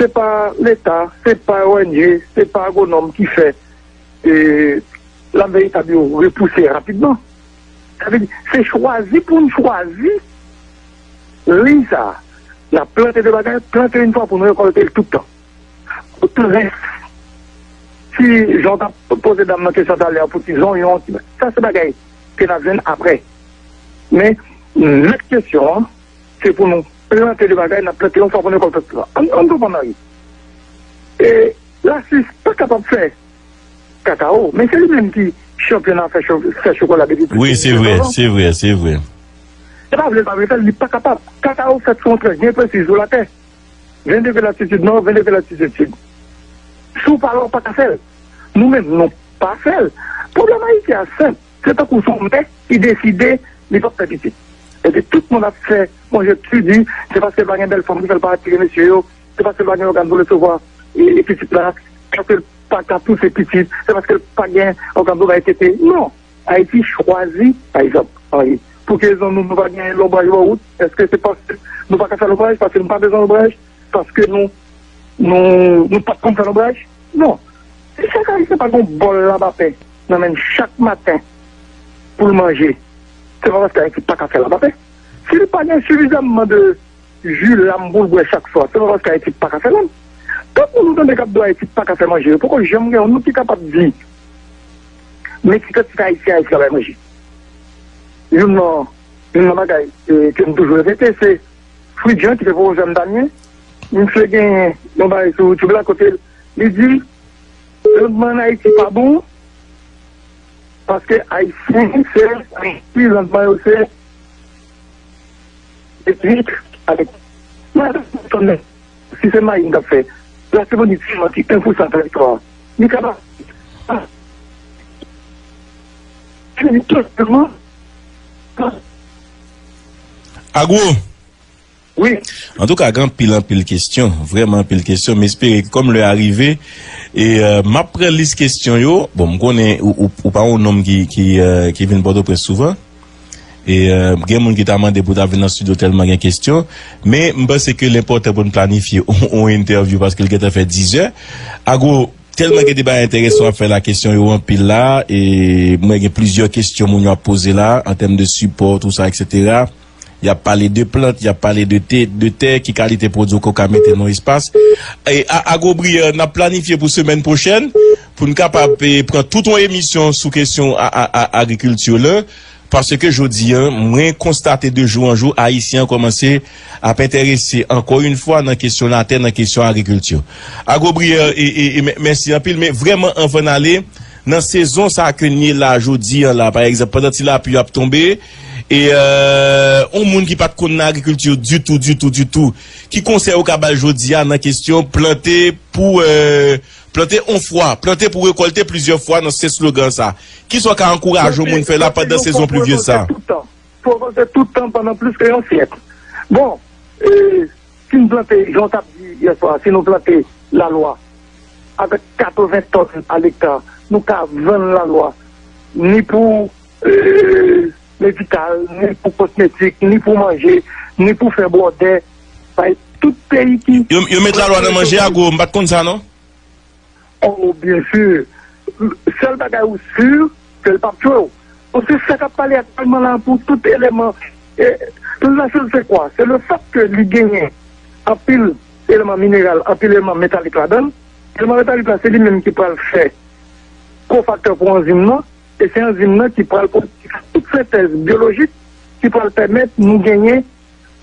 se pa Leta, se pa O N G, se pa agwonòm ki fè e, lam veritab yo repouse rapidman. Sa vle di, se chwazi pou n chwazi liy sa a. N ap plante de bagay, plante yon fwa pou n rekòlte l tout tan. Pou tout rès, si jan w t ap poze dam nan kesyon talè a pou ti zonyon, ti, sa se bagay ke n ap jwenn apre. Men, mèt kesyon an, se pou nou plante de bagay, n ap plante yon fwa pou n rekòlte tout tan. Ann, ann konprann anyen. E Lasis pa kapab fè kakao, men se li menm ki chanpyon nan fè cho-, fè chokola depi plis ke diznèf an. Wi, se vre, se vre, se vre. E pa vle l pa vle fè l, li pa kapab. Kakao fèt sou yon tranch byen presiz sou latè. Ven degre latitid nò, ven degre latitid sid. Si w pa la, w pa ka fè l. Nou menm, nou pa fè l. Pwoblèm Ayiti a senp. Se tankou se yon mè ki deside li p ap fè pitit. Epi tout moun ap fè konjekti, di se paske l pa gen bèl fanm ki fè l pa atire mesye yo, se paske l pa gen ògàn pou l resevwa e, e pitit la, paske l pa ka pouse pitit, se paske l pa gen ògàn pou bay tete. Non! Ayiti chwazi, pa egzanp, anyen. Pou ki rezon nou, nou pa gen lonbraj bò wout? Èske se paske nou pa ka fè lonbraj, paske nou pa bezwen lonbraj, paske nou, nou, nou pa t konn fè lonbraj? Non. Si chak Ayisyen pa gen yon bòl labapen nan men l chak maten pou l manje, se pa paske Ayiti pa ka fè labapen. Si l pa gen sifizamman de ji lam pou l bwè chak swa, se pa paske Ayiti pa ka fè lam. Tout moun ou tande k ap di Ayiti pa ka fè manje, yo poko janm gen youn ki kapab di men ki kantite Ayisyen Ayiti ka bay manje. Youn nan, youn nan bagay e, ke m toujou repete, se Fridjan ki te pwofesè m Damyen. Misye gen yon bagay sou YouTube la kote li di, randman ann Ayiti pa bon, paske Ayisyen se, Ayiti, randman yo se etnik, avèk, si se mayi m t ap fè, Latibonit sèlman ki en pou san teritwa a. Li kapab, li tout sèlman. Agwo. Wi. Antouka, gen anpil, anpil kesyon, vrèman anpil kesyon. M espere ke kòm lè a rive, e, euh, m ap pran lis kesyon yo. Bon, m konnen ou, ou, ou pa yon nonm ki, ki, euh, ki vin Pòtoprens souvan. E, euh, gen moun ki ta mande pou ta vin nan estidyo tèlman gen kesyon. Men, m panse ke l enpòtan pou n planifye yon, yon entèvyou paske l gentan fè diz è. Agwo, tèlman gen de bagay enteresan w ap fè la, kesyon yo anpil la. E mwen gen plizyè kesyon moun yo ap poze la, an tèm de sipò, tou sa, etsetera. Y ap pale de plant, y ap pale de te, de tè, ki kalite pwodui ke w ka mete nan espas. E a, Agwo Briyan, n ap planifye pou semèn pwochèn, pou n kapab, e, pran tout yon emisyon sou kesyon a, a, a, agrikilti la. Paske jodi a, mwen konstate de jou an jou, Ayisyen an kòmanse ap enterese ankò yon fwa nan kesyon latè, nan kesyon agrikilti. Agwo Briyan, e, e, e, mè-, mèsi anpil, men vrèman anvan n ale, nan sezon sa ke n ye la jodi a la, pa egzanp, pandan ti lapli ap tonbe, e, euh, yon moun ki pa t konn nan agrikilti ditou, ditou, ditou, ki konsèy ou ka ba l jodi a nan kesyon plante pou, euh, plante yon fwa, plante pou rekòlte plizyè fwa nan se slogan sa? Kisa w ka ankouraje yon moun fè la pandan sezon plivyez sa? Pou rekòlte tout tan. Pou rekòlte tout tan pandan plis ke yon syèk. Bon, e, si n plante, jan w t ap di yè swa, si nou plante lalwa avèk katreven tòn a lekta, nou ka vann lalwa ni pou, e, medikal, ni pou kosmetik, ni pou manje, ni pou fè bwòdè. Bay tout peyi ki... Yo, yo met lalwa nan manje, Agwo, m pa t konn sa, non? Oh, byen si. Sèl bagay ou si, se l p ap tchwe w. Bon, se sa k ap pale aktyèlman la pou tout eleman. E, la chose, c'est quoi? Se le fait que li genyen anpil eleman mineral, anpil eleman metalik ladan l. Eleman metalik la, se li menm ki pral fè kofaktè pou anzim nan, e se anzim nan ki pral pwodui tout sentèz byolojik ki pral pèmèt nou genyen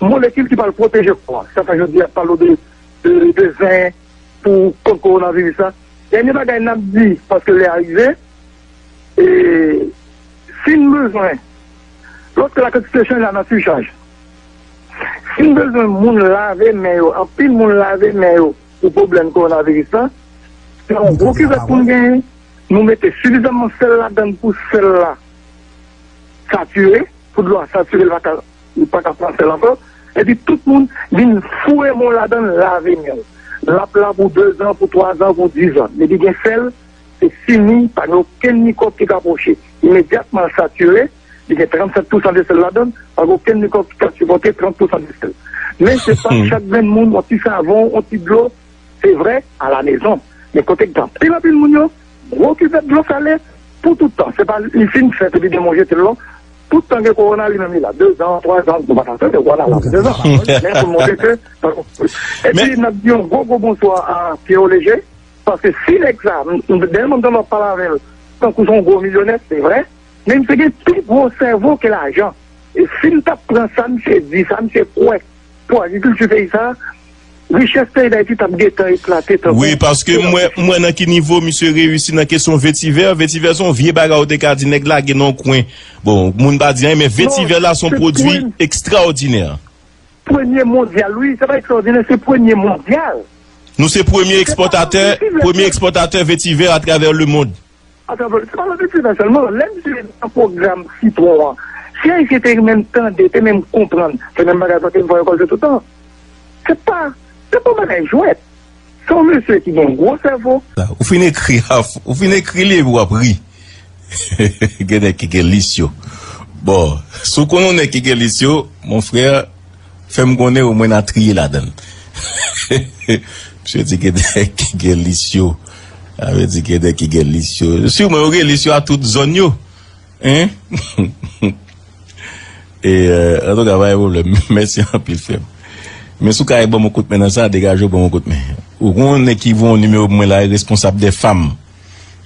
molekil ki pral pwoteje kò a. Sa fè jodi a pale de, de, de zen pou kont kowonaviris la. Dènye bagay n ap di, paske lè a rive, e, si n bezwen, lòske la kantite chanje a nan sichaj, si n bezwen moun lave men yo, anpil moun lave men yo pou pwoblèm kowonaviris la, se yon gwo kivèt pou n genyen. Nou mete sifizamman sèl ladan l pou sèl la satire, pou dlo a satire, l pa ka, li pa ka pran sèl ankò. Epi tout moun vin foure men w ladan l, lave men w. L ap la pou dezan, pou twazan, pou dizan. Depi gen sèl, se fini, pa gen okenn mikwòb ki ka pwoche. Imedyatman l satire, li gen trannsèt pousan de sèl ladan l, pa gen okenn mikwòb ki ka sipòte trant pousan de sèl. Men se pa chak grenn moun, yon ti savon, yon ti dlo, se vre, alanezon. Men kote k gen anpil anpil moun yo, gwo kivèt dlo sale, pou tout tan. Se pa li fin fèt epi demen w jete l non. Tout tan gen kowona, li menm li la. Dezan, twazan, nou pa t ap tande kowona la pou dezan. Men pou l montre ke, epi n ap di yon gwo gwo bonswa a Pierrot Léger, paske si nèg sa, m, m, dèyè m tande w ap pale avè l, tankou se yon gwo milyonè, se vre, men misye gen pi gwo sèvo ke lajan. E si m t ap pran sa misye di, sa misye kwè, pou agrikilti peyi sa, richès peyi Dayiti t ap gentan eklate tankou. Wi, paske m wè, m wè nan ki nivo misye reyisi nan kesyon vetivè. Vetivè se yon vye bagay ou te ka di nèg lage nan yon kwen. Bon, moun pa di anyen, men vetivè la se yon pwodui ekstraòdinè. Premye mondyal, wi, se pa ekstraòdinè, se premye mondyal. Nou se premye ekspòtatè, premye ekspòtatè vetivè atravè lemonn. Atravè, se pa lòt eksperiman sèlman. Lè misye nan pwogram sitwon an, si Ayisyen te menm tande, te menm konprann, se menm bagay sa ke n fè rekòlte tout tan. Se pa, se pa yon bagay jwèt. Se yon mesye ki gen gwo sèvo. Ou fin ekri, ou fin ekri li epi w ap ri. Gen nèg ki gen lis yo. Bon, si w konn yon nèg ki gen lis yo, mon frè, fè m konnen omwen n a triye ladan l. Misye di gen nèg ki gen lis yo. Sa vle di gen nèg ki gen lis yo. Siman yo gen lis yo a tout zòn yo. Hein? E, euh, antouka, pa gen pwoblèm. Mèsi anpil, frè m. Men si w ka ban m yon kout men nan sa, degaje w ban m yon kout men. Ou gen yon nèg ki voye yon nimewo pou mwen la, responsab dè fanm.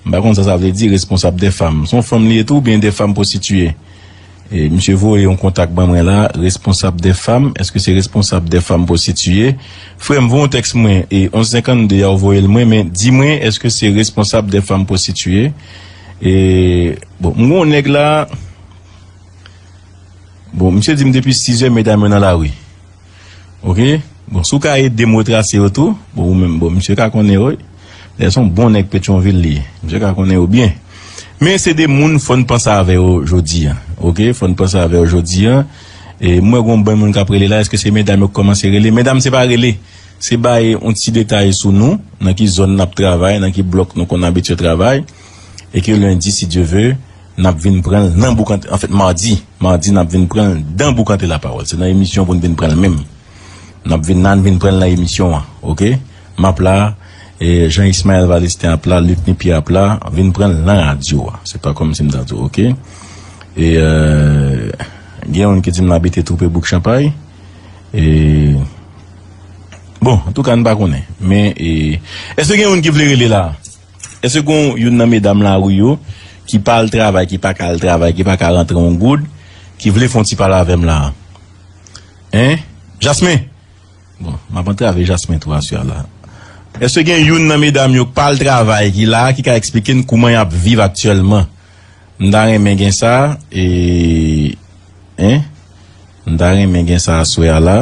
M pa konn sa sa vle di, responsab dè fanm. Se yon fanm li ye tou oubyen dè fanm pwostitiye? E, misye voye yon kontak ban mwen la, responsab dè fanm, èske se responsab dè fanm pwostitiye? Frè m, voye yon tèks mwen, e onz senkannde a ou voye l mwen, men di mwen, èske se responsab dè fanm pwostitiye? E, bon, m gen yon nèg la, bon, misye di m depi sizè medam yo nan lari. Oke? Bon, si w ka ede m retrase yo tou, bon, ou menm, bon, misye ka konnen yo, wi. Dayè se yon bon nèg Petyonvil li ye. Misye ka konnen yo byen. Men se de moun fò n panse avè yo jodi a. Oke? Fò n panse avè yo jodi a. E m wè gen yon bann moun k ap rele la, èske se medam yo k kòmanse rele? Medam se pa rele. Se bay yon ti detay sou nou, nan ki zòn n ap travay, nan ki blòk nou konn abitye travay. E ke lendi, si Dye ve, n ap vin pran l nan boukante, anfèt, madi. Madi, n ap vin pran l nan boukante lapawòl. Se nan emisyon pou n vin pran l menm. N ap vin, n a vin pran l nan emisyon an, oke? M ap la, e Jean Ismaël Valestin ap la, Luc Nipi ap la, vin pran l nan radyo a. Se pa kòmsi m ta di w, oke? E, euh, gen youn ki di m l abite Twoupe Bouk Chanpay. E, bon, antouka, n pa konnen. Men, e, èske gen youn ki vle rele la? Èske gon youn nan medam lari yo ki pa al travay, ki pa ka al travay, ki pa ka rantre yon goud, ki vle fè yon ti pale avè m la? Hein? Jasmin? Bon, m ap antrave Jasmin tou aswè a la. Èske gen youn nan medam yo k pa al travay ki la, ki ka eksplike n kouman y ap viv aktyèlman? M ta renmen gen sa, e, hein? M ta renmen gen sa aswè a la.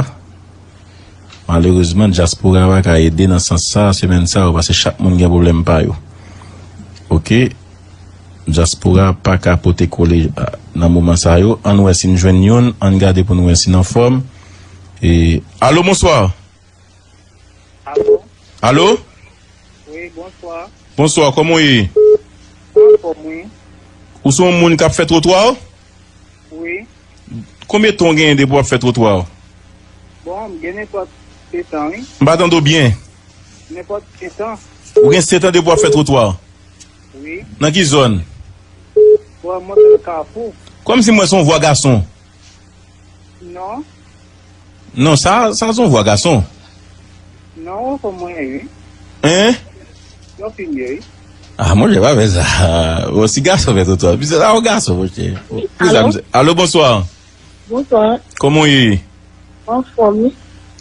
Malerezman, dyaspora pa ka ede nan sans sa, semèn sa yo, paske chak moun gen pwoblèm pa yo. Oke? Dyaspora pa ka pote kole, a, nan moman sa yo. Ann wè si n jwenn youn, ann gade pou n wè si n anfòm. E, alo, bonswa. Alo? Alo? Wi, bonswa. Bonswa, kòman w ye? Anfòm, wi. Ou se yon moun k ap fè twotwa? Wi. Konbyen tan w genyen depi w ap fè twotwa? Bon, m gen nenpòt sèt an, wi. M pa tande w byen. Nenpòt sèt an. Ou gen sèt an depi w ap fè twotwa? Wi. Nan ki zòn? Bò Montagne Carrefour. Kòmsi m wè se yon vwa gason. Non. Non, sa, sa se yon vwa gason. Non, kòman ye, wi? Hein? Yo fin ye, wi. Ah, monchè, pa fè sa. Bon, si gason fè twotwa, misye la, yon gason, monchè. Alo? Alo, bonswa. Bonswa. Kòman w ye? Anfòm, wi.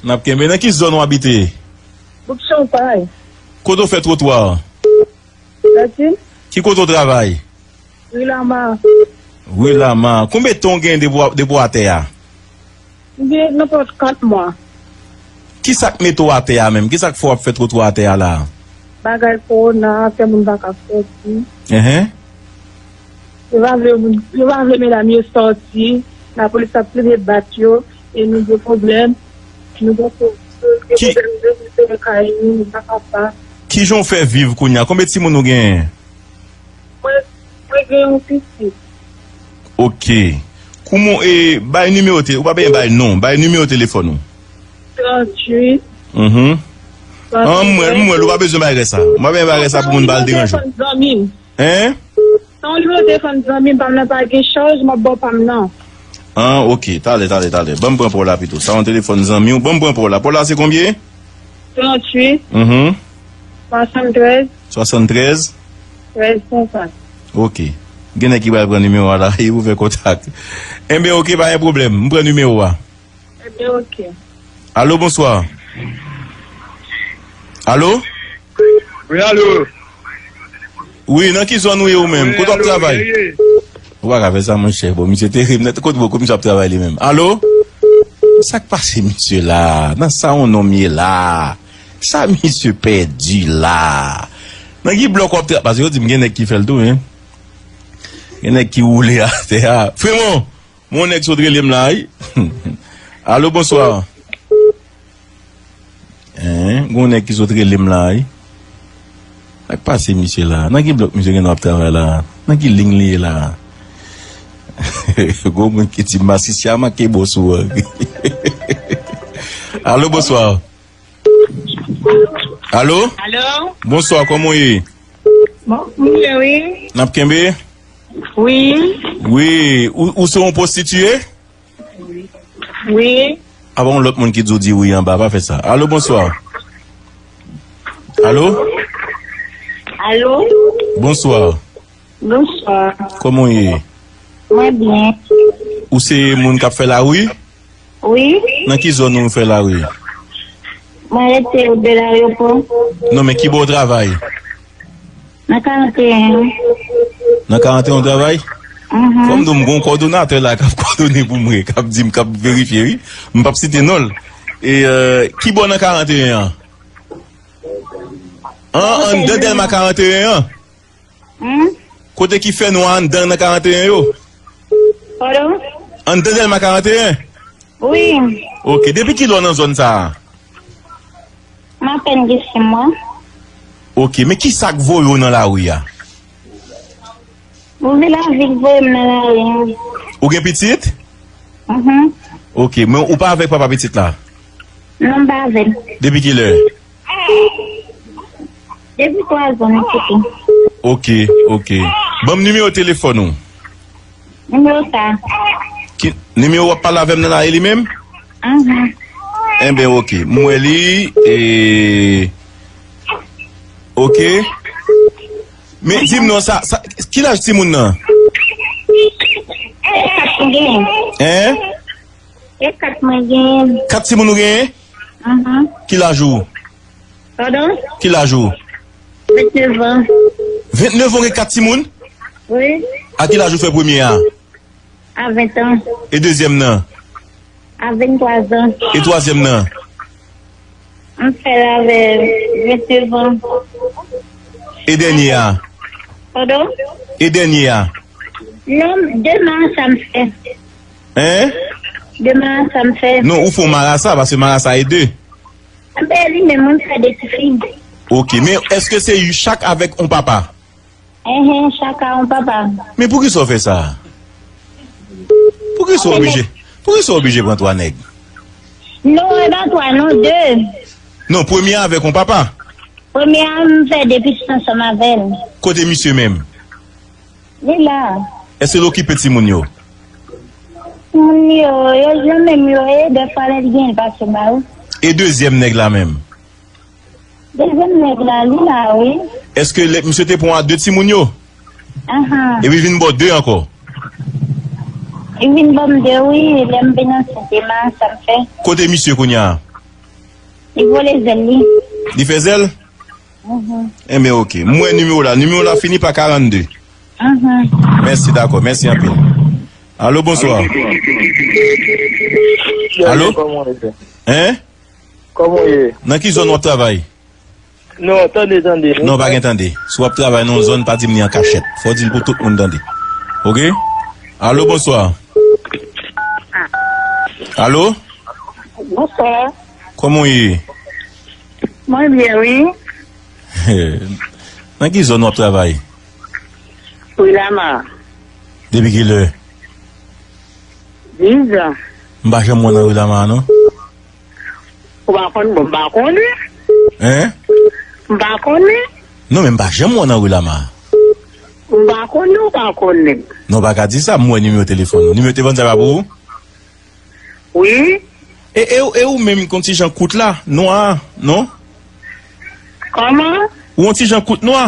N ap kenbe. Nan ki zòn w abite? Bouk Chanpay. Kote w fè twotwa? Latin? Ki kote w travay? Ri Lama. Ri Lama. Konbyen tan w gen depi w, depi w atè a? M gen nenpòt kat mwa. Ki sa k mete w atè a menm? Ki sa k fè w ap fè twotwa atè a la? Bagay kowona fè moun pa ka sòti. Enhen. Yo pa vle moun, yo pa vle medam yo sòti. Lapolis ap plede bat yo. E nou gen pwoblèm. Nou gen pwoblèm. Ki, gen pwoblèm de, de kay nou, nou pa ka pa. Ki jan w fè viv kounye a? Konbyen timoun ou genyen? Mwen, mwen gen yon pitit. Ok. Kouman, e, bay nimewo te-, ou pa bezwen bay non, bay nimewo telefòn ou. Tranntuit. Mhm. An, mwen, mwen, ou pa bezwen bay rès sa. Ou pa bezwen bay rès sa pou moun pa al deranje w. Telefòn zanmi m. Hein? Sa yon nimewo telefòn zanmi m, pa m nan pa gen chaj, m ap ba w pa m nan. An, ok. Talè, talè, talè. Ban m pran pa w la pito. Sa yon telefòn zanmi w. Ban m pran pa w la. Pa w la se konbyen? Tranntuit. Mhm. Swasanntrèz. Swasanntrèz. Trèz senkant. Ok. Gen nèg ki pral pran nimewo a la, e pou fè kontak. Enben, ok, pa gen pwoblèm. M pran nimewo a. Ebyen, ok. Alo, bonswa. Alo? Wi, alo. Wi, nan ki zòn ou ye ou menm? Wi, kote w ap travay? Wi, alo, wi. Ou pa ka fè sa, monchè. Bon, misye terib nèt. Kote, bon, kote misye ap travay li menm? Alo? Sa k pase misye la? Nan sa yon nonm ye la? Sa misye pèdi la? Nan ki blòk w ap travay? Paske yo di m gen nèg ki fè l tou, wi. Gen nèg ki woule atè a. Fremon! Mon nèg sot rele m la, wi. Alo, bonswa. Hein, gon nèg ki sot rele m la, wi. Sa k pase misye la? Nan ki blòk misye genlè ap travay la? Nan ki liy li ye la? Gon moun ki di masisi a manke bon sou an. Alo, bonswa. Alo? Alo? Bonswa, kòman w ye? Bon, m byen, wi. N ap kenbe? Wi. Wi, ou, ou se yon pwostitiye? Wi. A pa yon lòt moun ki di w di wi anba, pa fè sa. Alo, bonswa. Alo? Alo? Bonswa. Bonswa. Kòman w ye? Mwen byen. Ou se moun k ap fè lari? Wi. Nan ki zòn ou fè lari? Mwen rete wout de Larepò. Non, men ki bò w travay? Nan karanteyen. Nan karanteyen w travay? Mhm. Fò m di w, m gon kòdonatè la k ap kòdone pou mwen, k ap di m, k ap verifye, wi. M p ap site non l. E, euh, ki bò nan karanteyen an? An, anndan Dèlma karanteyen an? Hmm? Kote ki fè nwa anndan nan karanteyen yo? Pardon? Anndan Dèlma karanteyen? Wi. Ok, depi kilè w nan zòn sa a? M apèn gen sis mwa. Ok, men ki sa k voye w nan lari a? Move lavi k voye m nan lari a. Ou gen pitit? Mhm. Ok, men ou pa avèk papa pitit la? Non, m pa avè l. Depi kilè? Depi twa zan, m kite. Ok, ok. Ban m nimewo telefòn ou. Nimewo sa. Ki, nimewo w ap pale avè m nan la, e li menm? Mhm. Enben, ok. M wè li, e, ok. Men, di m non, sa, sa, ki laj timoun nan? Kat mwen genyen. Hein? E kat mwen genyen. Kat timoun ou genyen? Mhm. Ki laj ou? Pardon? Ki laj ou? Vennèf an. Vennèf an, gen kat timoun? Wi. A ki laj ou fè premye a? A ven an. E dezyèm nan? A venntwa zan. E twazyèm nan? M fè l avè vennèf an. E dènye a? Pardon? E dènye a? Non, de marasa m fè. Hein? De marasa m fè. Non, ou fè yon marasa, paske marasa e de. Enben, li menm, mwen fè de tifi. Ok, men èske se chak avèk yon papa? Enhen, chak a yon papa. Men poukisa w fè sa? Poukisa w oblije, poukisa w oblije pran twa nèg? Non, e pa twa, non, de. Non, premye a avèk yon papa. Premye a, m fè de pitit ansanm avè l. Kote misye menm? Li la. Èske l okipe timoun yo? Timoun yo, yo jwenn menm yo, e dèfwa lè l gen, l pase ba yo. E dezyèm nèg la menm? Dezyèm nèg la, li la, wi. Èske lè misye te pran de timoun yo? Ahan. Epi vin ba w de ankò? Li vin ban m de, wi, lè m vin ansent, e ma sa m fè. Kote misye kounye a? Li vole zèl li. Li fè zèl? Mhm. Enben, oke. M wè nimewo la. Nimewo la fini pa karannde. Mhm. Mèsi, dakò. Mèsi anpil. Alo, bonswa. Alo? Kòman w ye? Hein? Kòman w ye? Nan ki zòn w ap travay? Non, tande, tande. Non, pa gen tande. Si w ap travay nan yon zòn, pa di m li an kachèt. Fò w di l pou tout moun tande. Oke? Alo, bonswa. Alo? Bonswa. Kòman w ye? Mwen byen, wi. Nan ki zòn w ap travay? Ri Lama. Depi kilè? Dis zan. M pa janm wè w nan ri Lama, non. Ou pa konn, bon, m pa konnen. Hein? M pa konnen. Non, men m pa janm wè w nan ri Lama. M pa konnen, ou pa konnen. Non, w pa ka di sa, m wè nimewo telefòn ou. Nimewo telefòn sa pa pou ou? Wi. E, e, e ou menm ki yon ti jan kout la, nwa a, non? Kòman? Ou yon ti jan kout nwa?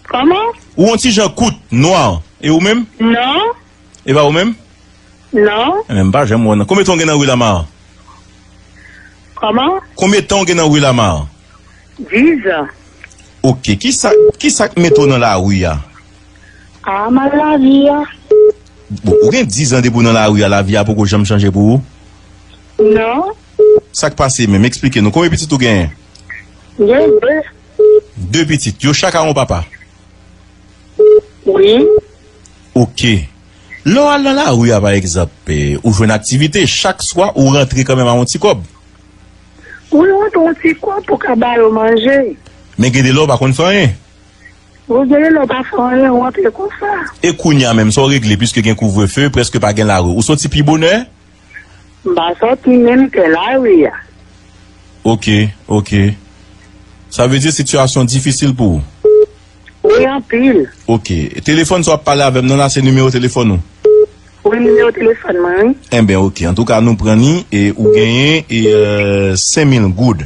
Kòman? Ou yon ti jan kout nwa. E ou menm? Non. E pa ou menm? Non. E menm pa janm wè w nan. Konbyen tan w gen nan ri Lama a? Kòman? Konbyen tan w gen nan ri Lama a? Dis zan. Oke, kisa, kisa k mete w nan lari a? A, mal lavi a. Bon, ou gen dis zan depi w nan lari a, lavi a poko janm chanje pou ou? Non. Sa k pase menm? Eksplike nou. Konbyen pitit ou genyen? Gen de. De pitit. Yo chak a yon papa? Wi. Oke. Lè w al nan lari a, pa egzanp, eh, ou jwenn aktivite, chak swa ou rantre kanmenm a yon ti kòb? Wi, ou rantre yon ti kòb pou ka ba yo manje. Men gen de lè w pa konn fè anyen. Wi, gen de lè w pa fè anyen, ou rantre konsa. E kounye a menm, sa w regle, piske gen kouvrefe, prèske pa gen lari. Ou soti pi bonè? M pa soti menm ke lari a. Oke, oke. Sa vle di sitiyasyon difisil pou ou? Wi, anpil. Oke. Telefòn sa w ap pale avè m nan la, se nimewo telefòn ou? Wi, nimewo telefòn mwen, wi. Enben, oke. Antouka, nou pran ni e ou genyen e, euh, senk mil goud.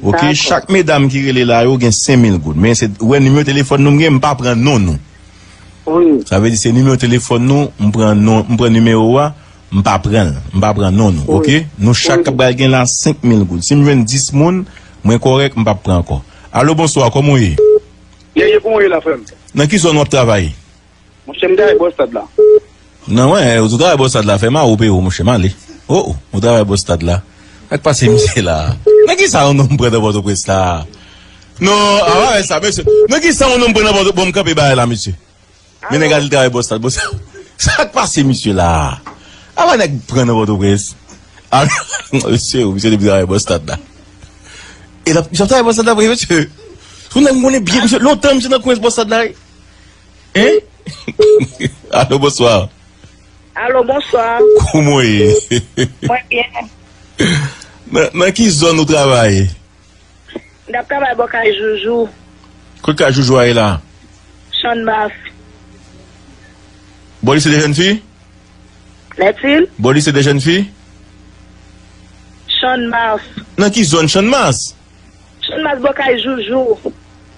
Oke, dakò. Chak medam ki rele la yo gen senk mil goud. Men se, ou wè nimewo telefòn nou m gen, m pa pran non nou. Wi. Sa vle di se nimewo telefòn nou, m pran non, m pran nimewo a, m pa pran l, m pa pran non nou, wi, oke? Nou chak, wi, k ap pral gen la senk mil goud. Si m jwenn dis moun, mwen kòrèk, m p ap pran ankò. Alo, bonswa, kòman w ye? Byen, byen, kòman w ye la, frè m? Nan ki zòn w ap travay? Monchè, m travay bò stad la. Non, mwen, ou travay bò stad la, fè m a ou peye w, monchè, m ale. O, o, ou travay bò stad la. Sa k pase misye la? Nan ki sa yon nonm pran nan Pòtoprens la? Non, a pa wè sa, mesye. Nan ki sa yon nonm pran nan Pòtoprens? Bon, m kanpe bagay la, mesye. Men nèg al travay bò stad, bò stad. Sa k pase misye la? A pa nèg pran nan Pòtoprens. A, mesye, misye depi travay bò stad la. E l ap, misye ap travay bò stad la vre, mesye. Sou nèg m konnen byen, misye, lontan misye nan kwen bò stad la, wi. Hein? Alo, bonswa. Alo, bonswa. Kòman w ye? Mwen byen. Nan, nan ki zòn ou travay? M t ap travay bò kay Joujou. Kot kay Joujou a ye la? Channmas. Bò lise de jèn fi? Lètil? Bò lise de jèn fi? Channmas. Nan ki zòn Channmas? Channmas bò kay Joujou.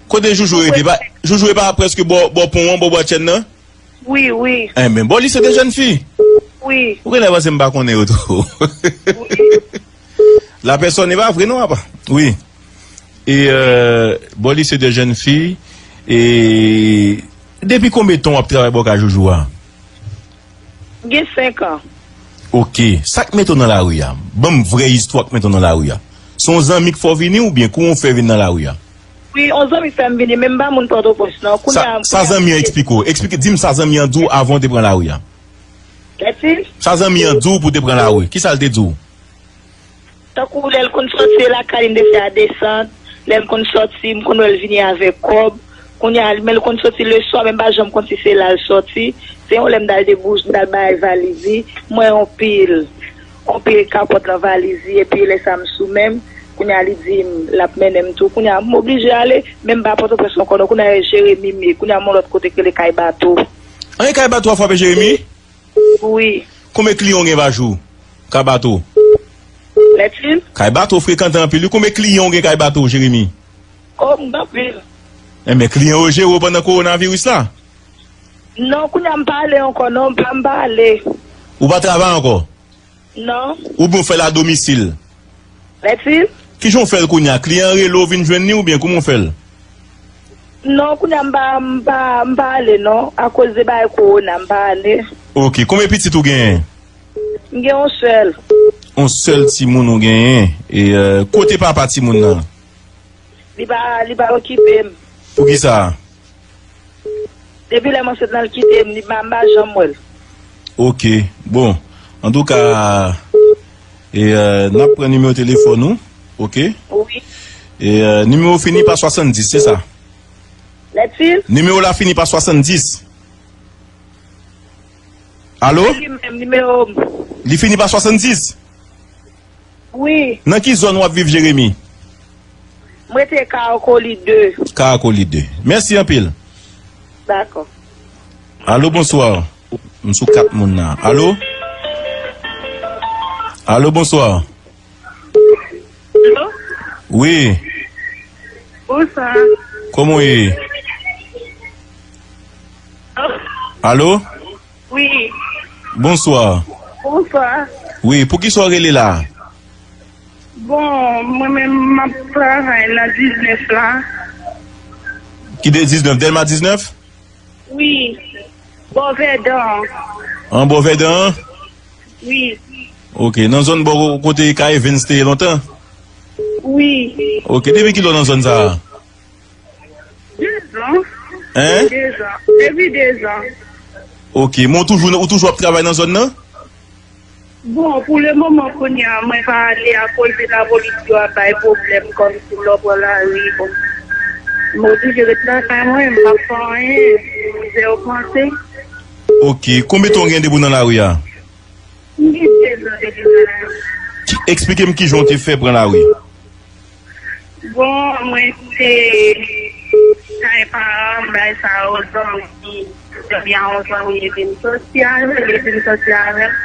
Kote Joujou rete? Pa, Joujou e pa prèske bò, bò pon an, bò bwatchèn nan? Wi, wi. Enben, bò lise de jèn fi? Wi. Ou genlè panse m pa konnen yo tou. Wi. La pèsòn e pa vre non, apa. Wi. E, euh, bò lise de jèn fi, e depi konbyen tan w ap travay bò kay Joujou a? M gen senk an. Oke. Sa k mete w nan lari a? Ban m vrè istwa k mete w nan lari a. Se yon zanmi k fè w vini oubyen kouman w fè vin nan lari a? Wi, yon zanmi fè m vini, men m pa moun Pòtoprens non. Kounye a, sa zanmi an eksplike w? Eksplike, di m sa zanmi an di w avan w te pran lari a. Kèti? Sa zanmi an di w pou w te pran lari. Kisa l te di w? Tankou lè l konn soti lakay li, m te fè a desant. Lè m konn soti, m konn wè l vini avèk kòb. Kounye a, men l konn soti leswa, men m pa janm konn si se la l soti. Se yon lè m t al debouch, m t al bay valiz li, m wè yon pil, yon pil kapòt nan valiz li, epi lè sa m sou men m, kounye a li di m l ap mennen m tou. Kounye a, m oblije ale, men m pa Pòtoprens ankò non, kounye a e Jeremi m ye, kounye a m yon lòt kote k rele Kay Bato. An, e Kay Bato a frape Jeremi? Wi. Konbyen kliyan w gen pa jou? Kay Bato. Lè Kay Bato frekantan anpil wi. Konbyen kliyan w gen Kay Bato, Jeremi? O, m gen anpil. Enben, kliyan yo jere w pandan kowonaviris la? Non, kounye a m pa ale ankò, non, m pa, m pa ale. Ou pa travay ankò? Non. Oubyen w fè l a domisil? Mèsi. Kijan w fè l kounye a? Kliyan an rele w vin jwenn li oubyen kòman w fè l? Non, kounye a m pa, m pa, m pa ale non, akoz de bagay kowona, m pa ale. Ok, konbyen pitit ou genyen? M gen yon sèl. Yon sèl timoun ou genyen. E, euh, kote papa timoun nan? Li pa, li pa okipe m. Poukisa? Depi lè m ansent lan, l kite m, li pa, m pa janm wè l. Ok, bon. Antouka, e, euh, n ap pran nimewo telefòn ou, ok? Wi. E, euh, nimewo fini pa swasanndis, se sa? Lètil? Nimewo la fini pa swasanndis. Alo? Se li menm, nimewo m. Li fini pa swasanndis? Wi. Nan ki zòn w ap viv, Jeremi? M rete Karakoli de. Karakoli de. Mèsi anpil. Dakò. Alo, bonswa. M sou kat moun nan. Alo? Alo, bonswa. Alo? Wi. Bonswa. Kòman w ye? Alo? Wi. Bonswa. Bonswa. Wi, poukisa w rele la? Bon, mwen menm, m ap travay nan diznèf la. Ki de diznèf? Dèlma diznèf? Wi. Bò Vèdan. An Bò Vèdan an? Wi. Ok, nan zòn bò kote K Evans te ye lontan? Wi. Ok, depi kilè w nan zòn sa a? Dezan. Hein? Dezan. Depi dezan. Ok, men w toujou, ou toujou ap travay nan zòn nan? Bon, pou le moman, kounye a, mwen pa ale akoz de lapolis yo ap bay pwoblèm, kòmsi lè w pran lari, bon. Mwen oblije ret lakay mwen, m pa fè anyen, mizè ogmante. Ok, konbyen tan w gen depi w nan lari a? M gen dezan depi m nan lari. Ki, eksplike m kijan w te fè pran lari. Bon, mwen te kay paran m, bay sa yo, zanmi, zanmi a yon zanmi, epi m soti avè l, epi m soti avè l.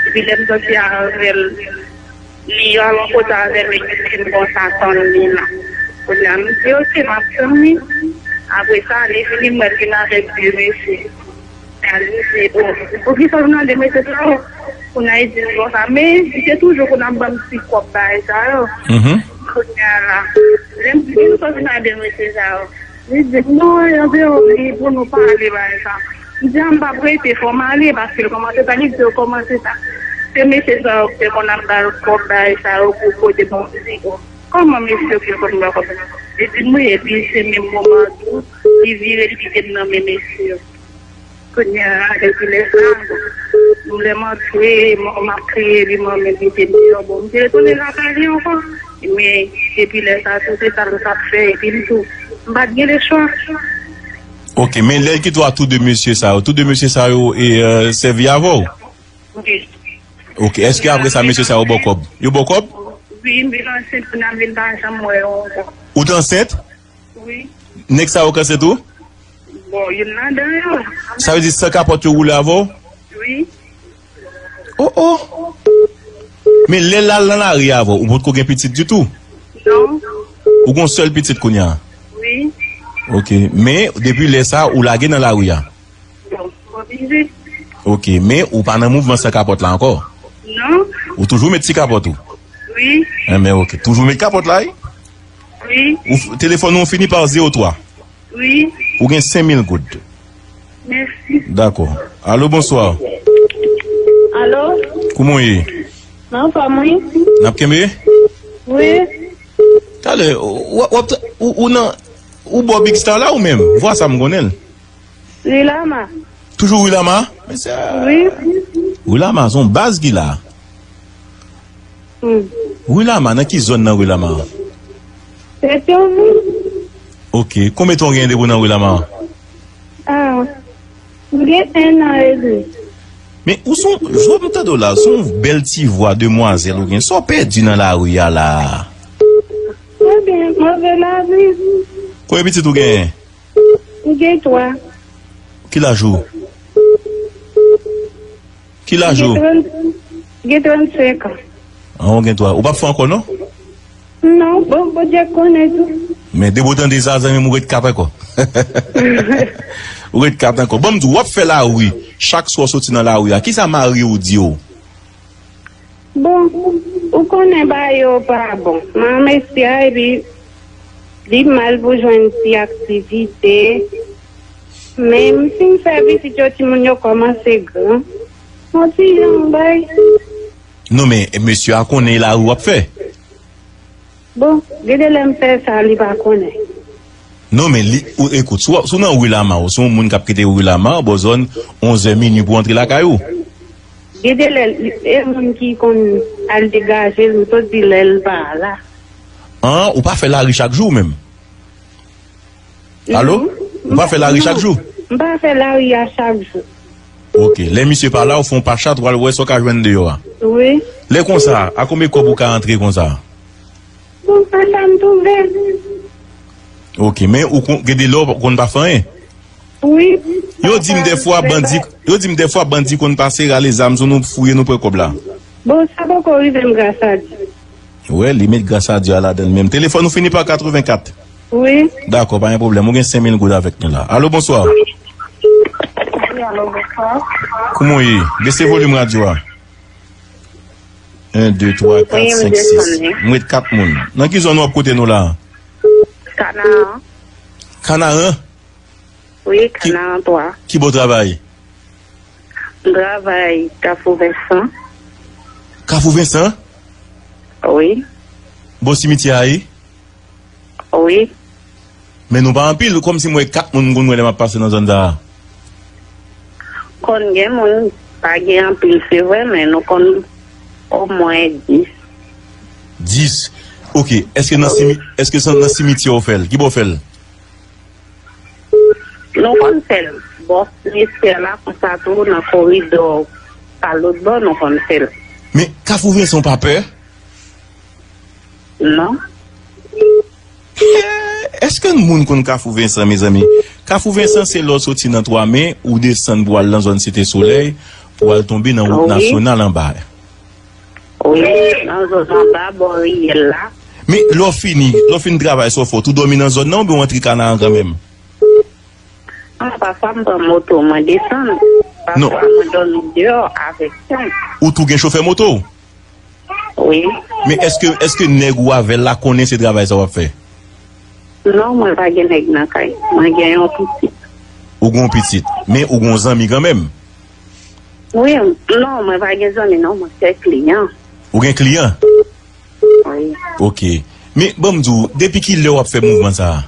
Epi lè m soti avè l, li al yon kote avè m, epi m konsa tann li la. Kounye a, m di, "Ok, m ap tann li." Apre sa, li vini, m wè l vin avèk de mesye. Al misye, o, poukisa w vin ap de mesye sa yo? Kounye a, li di m konsa, men li te toujou konn ap ban m ti kòb bagay sa yo. Mhm. Kounye a la, lè m di, "Poukisa w vin ap de mesye sa yo?" Li di m, "Non, yo te oubli pou nou pale bagay sa." M di, "A, m p ap rete, fò m ale," paske l kòmanse sa, li di, "Yo kòmanse sa. Se mesye sa yo ki te konn ap ba l kòb bagay sa yo pou kote bon ti kòb." Kòman mesye yo ki konn ba kòb? Li di m wi, epi se menm moman tou, li vire, li kite m nan men mesye yo. Kounye a, depi lè sa, m lè m antre, m, m ap kriye, li manmen, li te di, "Bon, m te retounen lakay li ankò." Men, depi lè sa, tou se sa l t ap fè, epi m tou, m pa t gen lechwa. Ok, men lè l kite w a tou de mesye sa yo, tou de mesye sa yo e, euh, sèvi avè w? Wi. Ok, èske apre sa, mesye sa yo ba w kòb? Yo ba w kòb? Wi, m vin ansent, kounye a m vin pa janm wè yo ankò. Ou te ansent? Wi. Nèg sa yo k ansent ou? Bon, youn ladan yo. Sa vle di san kapòt yo woule avè w? Wi. Oh, oh. Men lè l al nan lari avè w, ou potko gen pitit ditou? Non. Ou gen yon sèl pitit kounye a? Wi. Ok, men depi lè sa, ou lage nan lari a? Bon, oblije. Ok, men ou pa nan mouvman san kapòt la ankò? Non. Ou toujou met ti kapòt ou? Wi. Enben, ok. Toujou met kapòt la, wi? Wi. Ou f-, telefòn ou fini pa zewo twa? Wi. Ou gen senk mil goud. Mèsi. Dakò. Alo, bonswa. Alo? Kouman w ye? Anfòm, wi. N ap kenbe? Wi. Talè, w, w ap, ou, ou nan, ou bò Big Star la ou menm? Vwa sa m konnen l. Rilama. Toujou Rilama? Men se, wi. Rilama, se yon baz ki la. Hmm. Rilama, nan ki zòn nan Rilama? Petyonvil. Ok, konbyen tan w gen depi w nan Rilama? Ah, m gen en an edmi. Men ou se yon, jan m tande w la, se yon bèl ti vwa demwazèl ou gen. Sa w pèdi nan lari a la? Trè byen, move lavi. Konbyen pitit ou genyen? M gen twa. Ki laj ou? Ki laj ou? Gen trant, gen trannsenk an. An, ou gen twa. Ou p ap fè ankò, non? Non, bon, Bondye konnen tou. Men depi w tande sa, zanmi m, ou ret kat ankò. Ou ret kat ankò. Ban m di w, w ap fè lari. Chak swa w soti nan lari a, kisa mari w di w? Bon, ou konnen bagay yo pa bon. Manman mesye a, epi li mal pou jwenn ti aktivite. Men m fin fè pitit yo, timoun yo kòmanse gran. Yon ti jan bay. Non, men mesye a konnen lari w ap fè. Bon, gen de lè m fè sa, li pa konnen. Non, men li, ou, ekout, si w, si w nan ri Lama, ou se yon moun k ap kite ri Lama, bò zòn onzè minui pou w antre lakay ou. Gen de lè, li, e moun ki konn al degaje l, m sot di lè l pa la. An, ou pa fè lari chak jou menm? Alo? Non. Ou pa fè lari chak jou? M pa fè lari a chak jou. Ok. Lè misye pa la, ou fè yon pa chat, ou al wè sa w ka jwenn deyò a. Wi. Lè konsa, a konbyen kòb ou ka antre konsa? Bon, pa sa m twouve. Ok, men ou kon, gen de lè ou konn pa fè anyen? Wi. Yo di m dèfwa bandi, yo di m dèfwa bandi konn pase rale zam sou nou, fouye nou, pran kòb la. Bon, sa poko rive m, gras a Dye. Wè, li met gras a Dye a ladan l menm. Telefòn ou fini pa katrevenkat. Wi. Dakò, pa gen pwoblèm. Ou gen senk mil goud avèk nou la. Alo, bonswa. Wi, alo, bonswa. Kouman w ye? Bese volim radyo a. En, de, twa, kat, senk, sis. M ret kat moun. Nan ki zòn w ap koute nou la? Kanaran. Kanaran? Wi, Kanaran twa. Ki bò w travay? M travay Kafou Vensan. Kafou Vensan? Wi. Bò simityè a ye? Wi. Men nou pa anpil, kòmsi m wè kat moun m konn wè lè m ap pase nan zòn sa a. Konn gen moun, pa gen anpil, se vre, men nou konn omwen dis. Dis? Ok. Èske nan simi-, èske se nan simityè w fè l? Ki bò w fè l? Nou konn fè l bò simityè la, konsa tou, nan koridò pa lòt bò, nou konn fè l. Men Kafou Vensan w pa pè? Non. Èske moun konn Kafou Vensan, mezanmi? Kafou Vensan se lè w soti nan Twa Men, ou desann pou al nan zòn Site Solèy, pou al tonbe nan wout nasyonal anba. Wi, nan zòn anba, bò riyèl la. Men lè w fini, lè w fin travay, sa w fè, w tou dòmi nan zòn nan oubyen w antre Kanaran kanmenm? Ah, pafwa m pran moto, mwen desann. Non. Pafwa mwen dòmi deyò avèk tan. Ou tou gen chofè moto? Wi. Men èske, èske nèg ou avè l la konnen se travay sa w ap fè? Non, mwen pa gen nèg nan kay. Mwen gen yon pitit. Ou gen yon pitit, men ou gen yon zanmi kanmenm? Wi, non, mwen pa gen zanmi, non, mwen se kliyan. Ou gen kliyan? Wi. Ok. Men, ban m di w, depi ki lè w ap fè mouvman sa a?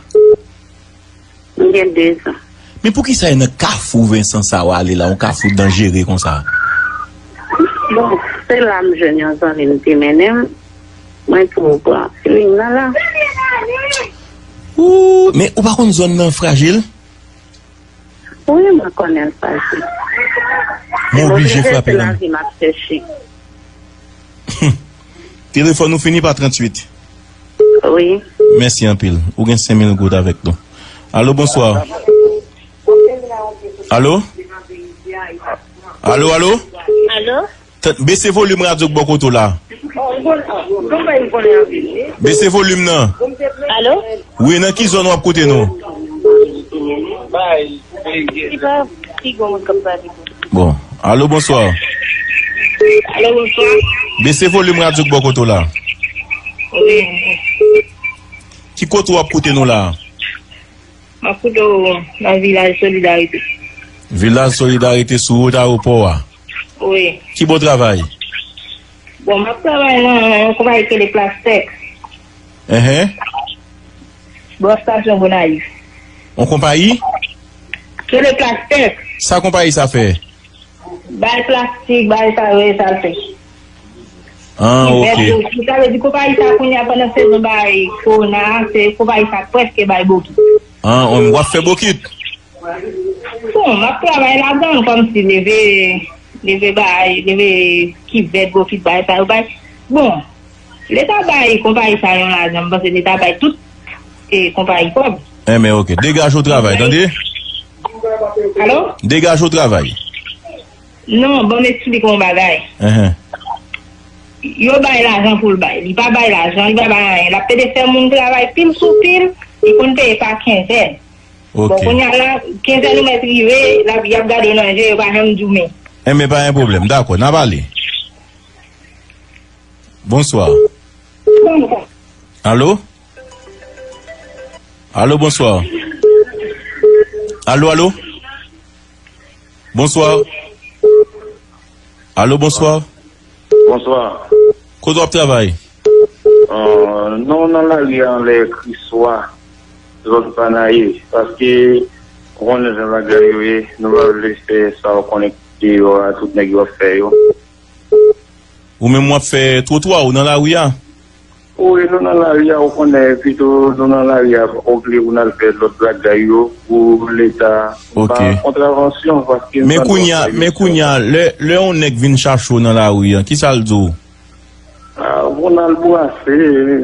M gen de zan. Men poukisa e nan Kafou Vensan sa w ale la, yon kafou danjere konsa? Bon, se la m jwenn yon zanmi m te mennen m. Mwen tou pran feeling nan la. Ooh, men ou pa konn zòn nan frajil? Wi, mwen konnen l fasil. Mwen oblije frape nan lavi m ap chèche. Telefòn ou fini pa tranntuit. Wi. Mèsi anpil. Ou gen senk mil goud avèk nou. Alo, bonswa. Alo? Alo, alo? Alo? T-, bese volim radyo k bò kote w la. Bese volim nan. Alo? Wi, nan ki zòn w ap koute nou? Bon, alo, bonswa. Alo, bonswa. Bese volim radyo k bò kote w la. Wi. Ki kote w ap koute nou la? M ap koute w nan Vilaj Solidarite. Vilaj Solidarite sou wout ayewopò a. Wi. Ki bò w travay? Bon, m ap travay nan yon konpayi ki rele Plastèk. Enhen. Bò estasyon Gonayiv. Yon konpayi? Ki rele Plastèk. Sa konpayi sa fè? Bay plastik, bay sa yo, e sa l fè. Ah, ok. Sa vle di konpayi sa kounye a pandan sezon bay kowona, se konpayi sa prèske bay bokit. Ah, w ap fè bokit? Bon, m ap travay ladan, kòmsi leve, leve bay, leve kivèt, bokit, bay sa yo bay. Bon, leta bay konpayi sa yon lajan, m panse leta bay tout, e, konpayi kòb. Enben, ok. Degaje w travay, tande? Alo? Degaje w travay. Non, ban m eksplike w yon bagay. Enhen. Yo bay lajan pou l bay. Li pa bay lajan, li pa bay anyen. L ap pede fè moun travay pil sou pil, li konn peye pa kenzèn. Bon, ok, kounye a la, kenzèn ou mèt rive, l ap, y ap gade w nan je, yo pa janm di w men. Enben, pa gen pwoblèm. Dakò, n a pale. Bonswa. Alo? Alo, bonswa. Alo, alo? Bonswa. Alo, bonswa. Bonswa. Kote w ap travay? Euh, non, nan lari a anlè Kriswa, zòn Panaye, paske ou konnen jan bagay yo ye, nou pa vle fè sa ou konnen deyò a, tout nèg yo ap fè yo. Ou menm w ap fè twotwa ou nan lari a? Wi, nou nan lari a, ou konnen, pito nou nan lari a, oblije pou n al fè lòt bagay yo, pou Leta ba kontravansyon, paske... Men kounye a, men kounye a, lè, lè yon nèg vin chache w nan lari a, kisa l di w? Ah, pou n al brase,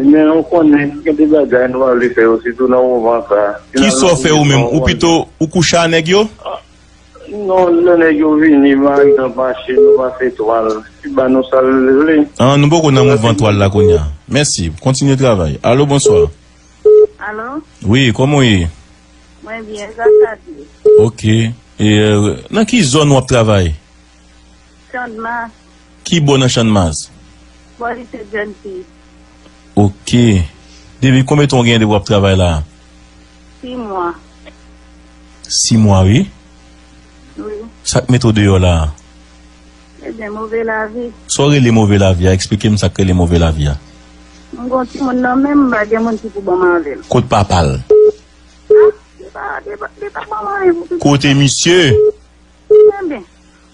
men ou konnen, gen de bagay nou pa vle fè yo, sitou nan moman sa. Kisa w fè ou menm? Ou pito, ou kouche a nèg yo? Non, lè nèg yo vini, pa egzanp, mache, nou pase twal. Li ba nou sa l vle. Ah, nou poko nan mouvman twal la kounye a. Mèsi. Kontinye travay. Alo, bonswa. Alo? Wi, kòman w ye? Mwen byen, gras a Dye. Ok. E, euh, nan ki zòn w ap travay? Channmas. Ki bò nan Channmas? Bò lise Jènfi. Ok. Depi konbyen tan w gen depi w ap travay la? Sis mwa. Sis mwa, wi? Wi. Sa k mete w deyò la a? Ebyen, move lavi. Sa w rele move lavi a? Eksplike m sa k rele move lavi a. M gon timoun nan men m, m pa gen moun ki pou ban m avè l. Kot papa l? Ah, li pa, li pa, li pa ban m anyen pou pitit. Kote misye? Enben,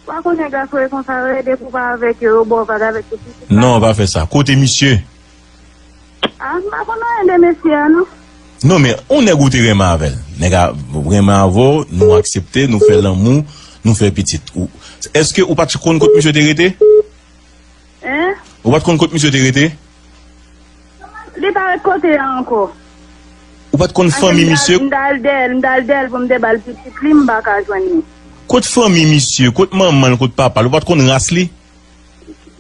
w pa konnen gason e konsa yo ye, depi w pa avèk yo, yo ba w vag avèk tout pitit la. Non, pa fè sa. Kote misye? Ah, m pa konn anyen de mesye a, non. Non, men, yon nèg ou te renmen avè l. Nèg a renmen avè w, nou aksepte, nou fè lanmou, nou fè pitit. Ou, èske ou pa t konn kot misye te rete? Hein? Ou pa t konn kot misye te rete? Li pa ret kote a ankò. Ou pa t konn fanmi misye? M t al dèyè l, m t al dèyè l pou m te ba l pitit li, m pa ka jwenn li. Kot fanmi misye? Kot manman l? Kot papa l? Ou pa t konn ras li?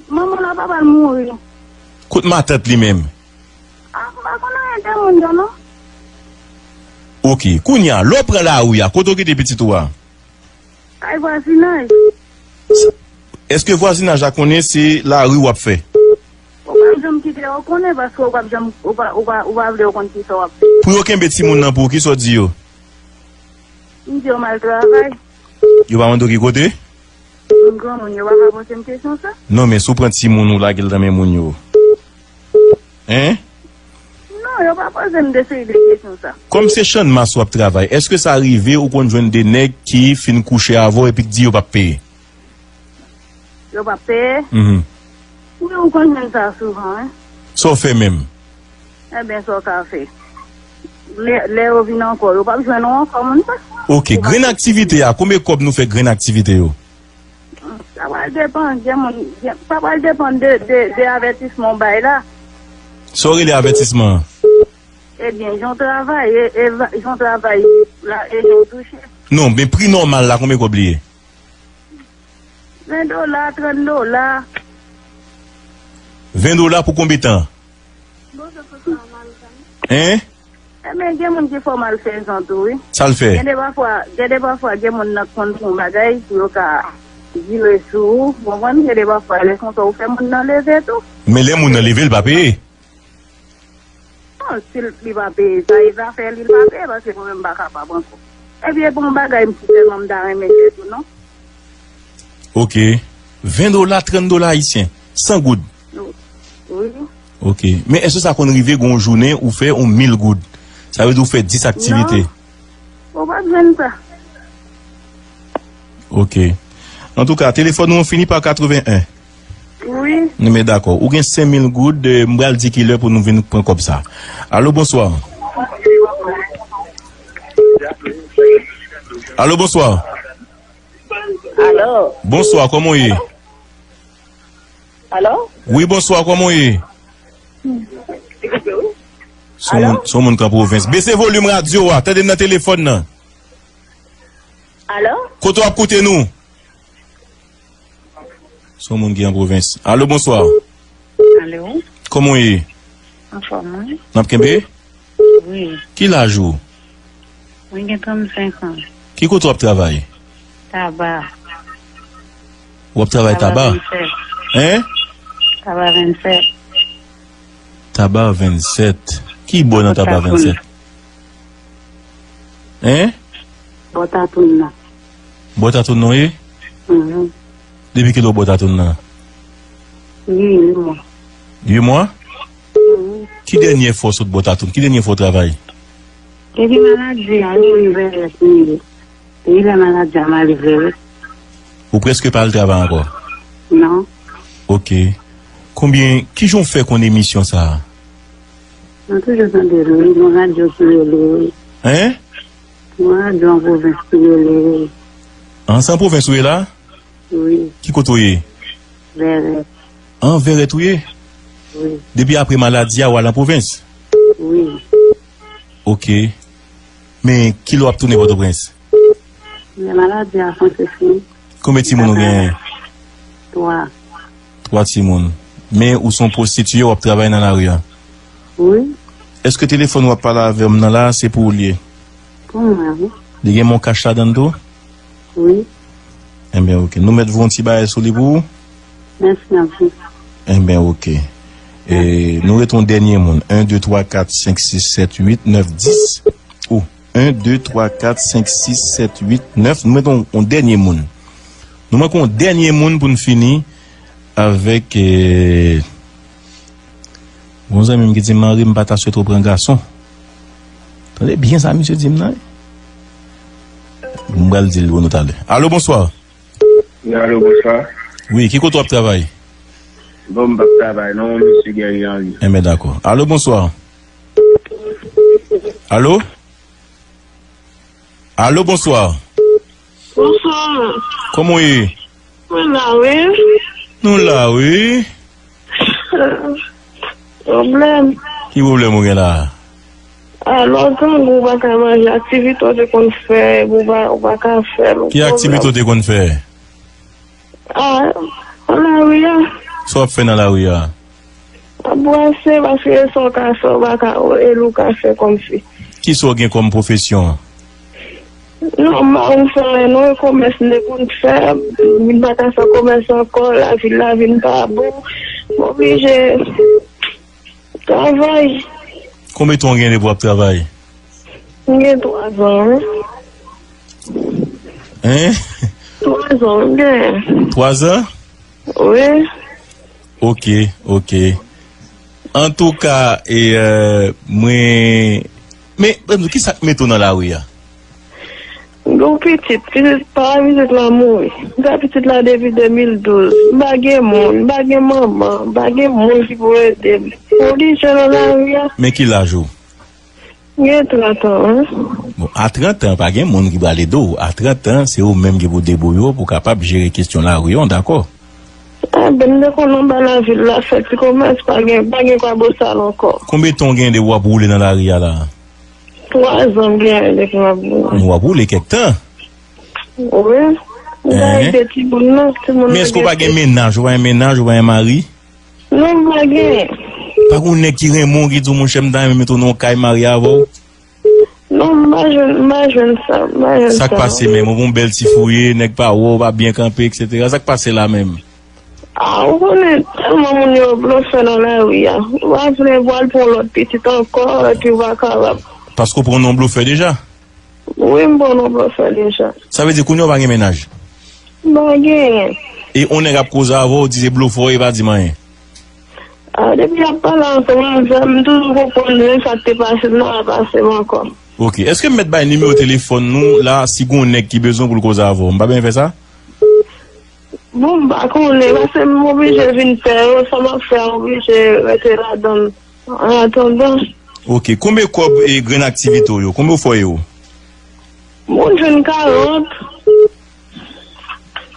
Manman l ak papa l mouri. Kot matant li menm? Ah, m pa konn anyen de moun yo, non. Ok, kounye a, lè w pran lari a, kote w kite pitit ou a? Kay vwazinaj. Èske vwazinaj la konnen se lari w ap fè? Ou p ap janm kite yo konnen, paske ou p ap janm, ou pa, ou pa, ou pa vle yo konn kisa w ap fè. Pou yo kenbe timoun nan pou ou, kisa w di yo? M di yo m al travay. Yo pa mande w ki kote? Moun granmoun, yo pa ka poze m kesyon sa. Non, men si w pran timoun ou lage l nan men moun yo. Hein? Non, yo pa poze m de seri de kesyon sa. Kòm se Channmas w ap travay, èske sa rive ou konn jwenn de nèg ki fin kouche avè w epi k di yo p ap peye? Yo p ap peye? Mhm. Wi, ou konn jwenn sa souvan, wi. Sa w fè menm? Enben, sa w ka fè? Lè, lè yo vin ankò, yo p ap jwenn ou ankò, moun sa. Ok, grenn aktivite a, konbyen kòb nou fè grenn aktivite yo? Sa pral depann, gen moun, gen, sa pral depann de, de, de avètisman w bay la. Sa w rele avètisman an? Ebyen, jan w travay, e, e, jan w travay la, e jan w touche. Non, men pri nòmal la, konbyen kòb li ye? Ven dola, trant dola. Ven dola pou konbyen tan? Hein? Enben, gen moun ki fè w malfezan tou, wi. Sa l fè? Gen de pafwa, gen de pafwa, gen moun nan k konn fè yon bagay pou yo ka vire sou ou, w konprann? Gen de pafwa, lè konsa, ou fè moun nan leve tou. Men lè moun nan leve, l pa peye? Non, si l, li pa peye, sa e zafè li, li pa peye, paske mwen menm m pa kapab ankò. Epi, e pa yon bagay m si tèlman m ta renmen fè tou, non. Ok. Ven dola, trant dola ayisyen. San goud. Wi. Ok. Men èske sa konn rive gen yon jounen ou fè yon mil goud? Sa vle di ou fè dis aktivite. Non. Ou p ap jwenn sa. Ok. Antouka, telefòn ou an fini pa katreven en. Wi. Men dakò. Ou gen senk mil goud, eh, m pral di kilè pou nou vin pran kòb sa. Alo, bonswa. Alo, bonswa. Alo. Bonswa, kòman w ye? Alo? Wi, bonswa, kòman w ye? Se yon moun, se yon moun k an pwovens. Bese volim radyo a, tande m nan telefòn nan. Alo? Kote w ap koute nou? Se yon moun ki an pwovens. Alo, bonswa. Alo? Kòman w ye? Anfòm, wi. N ap kenbe? Wi. Ki laj ou? Mwen gen trannsenk an. Ki kote w ap travay? Taba. W ap travay Taba Taba? Vennsèt. Hein? Taba vennsèt. Taba vennsèt. Ki bò nan Taba Bòtatoun. Vennsèt? Hein? Bòtatoun nan. Bòtatoun nan w ye? Mhm. Depi kilè w bòtatoun nan? Wi, wi, mwen. Ui mwa? Mhm. Ki dènyè fwa w sot bòtatoun? Ki dènyè fwa w travay? Depi maladi a, wi, mwen vèyè, wi. Depi lè maladi a, m ale vèyè. Ou prèske pa al travay ankò? Non. Ok. Konbyen, kijan w fè konn emisyon sa a? Mwen toujou tande l, wi, nan radyo ki rele, wi. Hein? Nan radyo an pwovens ki rele, wi. An, se an pwovens ou ye la? Wi. Ki kote w ye? Vèrèt. An Vèrèt ou ye? Wi. Depi apre maladi a, w al an pwovens? Wi. Ok. Men kilè w ap tounen Pòtoprens? Lè maladi a panse fini. Konbyen timoun ou genyen? Twa. Twa timoun. Men ou se yon pwostitiye, w ap travay nan lari a? Wi. Èske telefòn w ap pale avè m nan la, se pou ou l ye? Pou mwen, wi. Li gen MonCash ladan l tou? Wi. Enben, ok. Nou mèt voye yon ti bagay sou li pou ou? Mèsi anpil. Enben, ok. E, nou rete yon dènye moun. En, de, twa, kat, senk, sis, sèt, uit, nèf, dis. Ou. En, de, twa, kat, senk, sis, sèt, uit, nèf. Nou mete yon, yon dènye moun. Nou manke yon dènye moun pou n fini avèk, eh, yon zanmi m ki di, "Mari m pa ta swete w pran gason." Tande byen sa misye di m nan, wi. M pral di l pou nou talè. Alo, bonswa. Wi, alo, bonswa. Wi, ki kote w ap travay? Bon, m p ap travay, non, misye Guerrier Henry. Enben, dakò. Alo, bonswa. Alo? Alo, bonswa. Bonswa. Kòman w ye? Mwen la, wi. Nou la, wi. Pwoblèm. Ki pwoblèm ou gen la? A, lè w grangou, ou pa ka manje, aktivite w te konn fè, ou pa, ou pa ka fè l. Ki aktivite w te konn fè? A, nan lari a. Sa w ap fè nan lari a? Ap brase, paske sa w ka fè, ou pa ka, e lè w ka fè kòmsi. Kisa w gen kòm pwofesyon? Non, m pa konn fè anyen, non, e komès m te konn fè, m pa ka fè komès ankò, lavi, lavi m pa bon. M oblije travay. Konbyen tan w gen depi w ap travay? M gen twa zan, wi. Hein? Twa zan, m gen. Twa zan? Wi. Ok, ok. Antouka, e, euh, mwen, men, men, kisa k mete w nan lari a? M gen yon pitit, pitit, papa pitit la mouri. M gen pitit la depi de mil douz. M pa gen moun, m pa gen manman, m pa gen moun ki pou ede m. M oblije nan lari a. Men ki laj ou? M gen trant an, wi. Bon, a trant an, pa gen moun ki pral ede w. A trant an, se ou menm ki pou debouye w pou w kapab jere kesyon lari an, dakò? Enben, m te konn anba lavil la, fè ti komès, pa gen, pa gen kwabosal ankò. Konbyen tan w gen depi w ap woule nan lari a la? Twa zan m gen depi m ap woule. W ap woule kèk tan? Wi. M ka ede timoun nan, timoun nan. Men èske w pa gen mennaj, ou pa gen mennaj, ou pa gen mari? Non, m pa genyen. Pa gen yon nèg ki renmen w, ki di w, "Monchè, m ta renmen mete w nan yon kay marye avè w"? Non, m pa jwenn, m pa jwenn sa, m pa jwenn sa. Sa k pase menm? Ou gon bèl ti fouye, nèg pa wè w, pa byen kanpe, etsetera. Sa k pase la menm? A, ou konnen, tèlman moun yo blofè nan lari a. Ou pa vle pou al pran lòt pitit ankò, epi ou pa kapab. Paske w pran yon blofè deja? Wi, m pran yon blofè deja. Sa vle di kounye a w pa gen mennaj? M pa genyen. E yon nèg ap koze avè w, di se blofè w ye, pa di m anyen. A, depi y ap pale ansanm avè m, m toujou konprann li, sa k te pase m nan pa pase m ankò. Ok. Èske m mèt bay nimewo telefòn nou la, si gon nèg ki bezwen pou l koze avè w? M pa bezwen fè sa? Bon, m pa konnen, paske m oblije vin pè yo, sa m ap fè a, oblije rete ladan l. An atandan. Ok, konbyen kòb e grenn aktivite w yo? Konbyen w fè yo? Moun jwenn karant.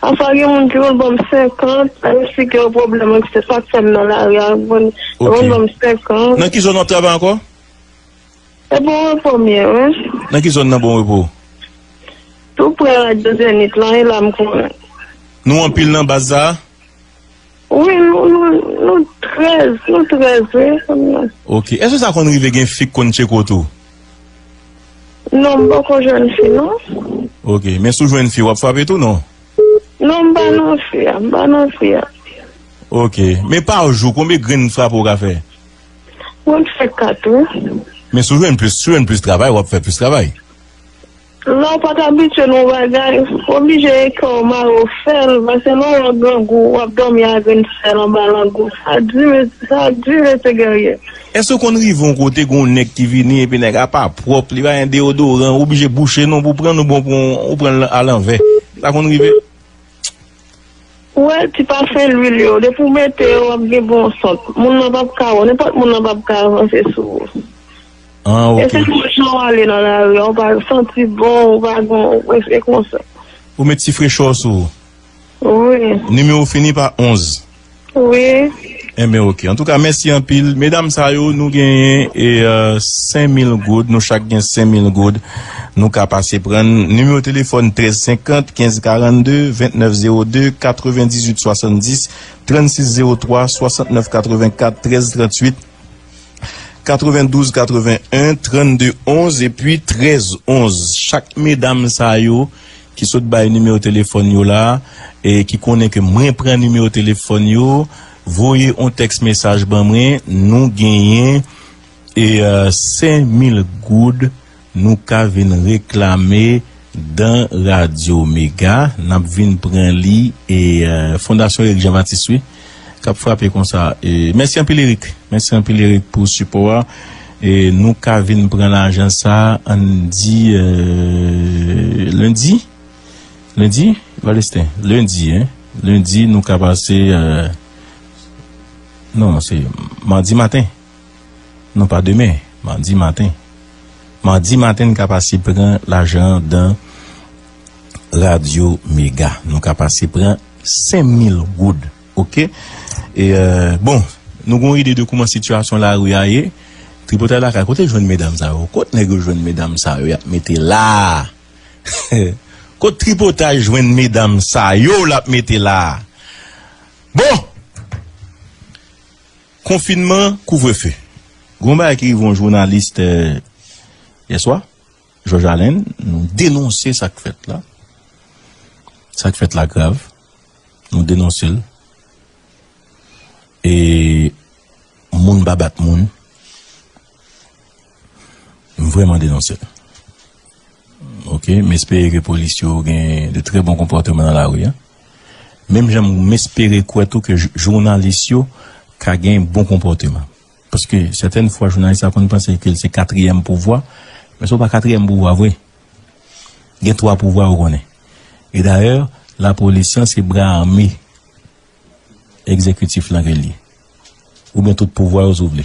Pafwa gen moun ki konn ban m senkant, lè m eksplike yo pwoblèm mwen, se sa k fè m nan lari a, moun, yo konn ban m senkant. Nan ki zòn w ap travay ankò? E bon repo m ye, wi. Nan ki zòn nan bon repo? Tou prè radyo Zenith lan, e la m konnen. Nou anpil nan baz sa a? Wi, nou, nou, nou Trèz, nou trèz, wi, fanmi an. Ok. Èske sa konn rive gen fi k konn tcheke w tou? Non, m poko jwenn fi, non. Ok. Men si w jwenn fi, w ap frape tou, non? Non, m pa nan fi a, m pa nan fi a. Ok. Men pa jou, konbyen grenn frape w ka fè? Mwen fè kat, wi. Men si w jwenn plis, si w jwenn plis travay, w ap fè plis travay. Lè w pa t abitye nan yon bagay, w oblije e kè w mare w fè l, paske lè w nan grangou, w ap dòmi ak grenn sèl anba lang ou. Sa di, men sa di, mesye Guerrier. Èske w konn rive yon kote, gen yon nèg ki vini, epi nèg a pa pwòp, li pa gen deyodoran, ou oblije bouche non pou pran, ou bon pou ou pran l alanvè? Sa konn rive? Ou wè ti pafen lwil yo, depi w mete yo, w ap gen bon sant. Moun nan p ap ka wè w, nenpòt moun nan p ap ka avanse sou ou. Ah, e ok. Se jan w ale nan lari a, ou pa santi bon, ou pa gen, e konsa. Ou met ti frechè sou ou. Wi. Nimewo w fini pa onz. Wi. Enben, ok. Antouka, mèsi anpil. Medam sa yo, nou genyen e, euh, senk mil goud. Nou chak gen senk mil goud. Nou ka pase pran nimewo telefòn trèz senkant, kenz karannde, vennèf zewo de, katrevendizuit swasanndis, trannsis zewo twa, swasantnèf katrevenkat, trèz tranntuit, katrevendouz katreven en, trannde onz epi trèz onz. Chak medam sa yo ki sot bay nimewo telefòn yo la, e ki konnen ke mwen pran nimewo telefòn yo, voye yon tèks mesaj ban mwen, nou genyen e, euh, senk mil goud nou ka vin reklame dan Radyo Mega. N ap vin pran li e, euh, Fondasyon Eric Jean Baptiste, wi, k ap frape konsa. E mèsi anpil, Eric. Mèsi anpil, Eric, pou sipò a. E nou ka vin pran lajan sa, ann di, euh, lendi? Lendi? Valestin, lendi, en? Lendi, nou ka pase, euh, non, se madi maten. Non, pa demen, madi maten. Madi maten, n ka pase pran lajan an dan Radyo Mega. Nou ka pase pran senk mil goud, ok? E, euh, bon, nou gon ide de kouman sitiyasyon lari a ye. Tripotay lakay, kote jwenn medam sa yo? Kot nèg yo jwenn medam sa yo y ap mete la a? Kot tripotay jwenn medam sa yo l ap mete la a? Bon! Konfinman, kouvrefe. Gon bagay ki rive yon jounalis, eh, yèswa, Jòj Alen, nou denonse sa k fèt la. Sa k fèt la grav. Nou denonse l. E moun pa bat moun. M vrèman denonse l. Ok, m espere ke polis yo gen de trè bon konpòteman nan lari a. Menm jan m espere kwè tou ke jou-, jounalis yo ka gen bon konpòteman. Paske sètèn fwa, jounalis la konn panse ke l se katriyèm pouvwa, men se pa katriyèm pouvwa vre. Gen twa pouvwa, ou konnen. E dayè, lapolis lan se bra ame egzekitif lan ke l ye. Oubyen tout pouvwa yo, si w vle.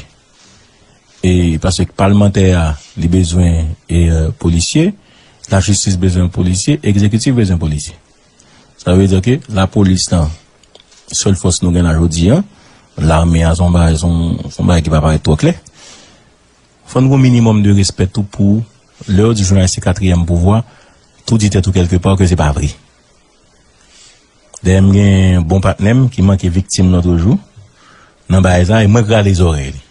E paske palmantè a, li bezwen, e, euh, polisye, lajistis bezwen polisye, egzekitif bezwen polisye. Sa vle di ke lapolis lan, sèl fòs nou gen la jodi a, lame a, se yon bagay, se yon, se yon bagay ki pa parèt twò klè. Fò n gen yon minimòm de respè tou pou lè yo di jounalis se katriyèm pouvwa, tou di tèt ou kèlke pa ke se pa vre. Dayè, m gen bon patnè m ki manke viktim lòt jou nan bagay sa, e mwen k rale zòrèy li.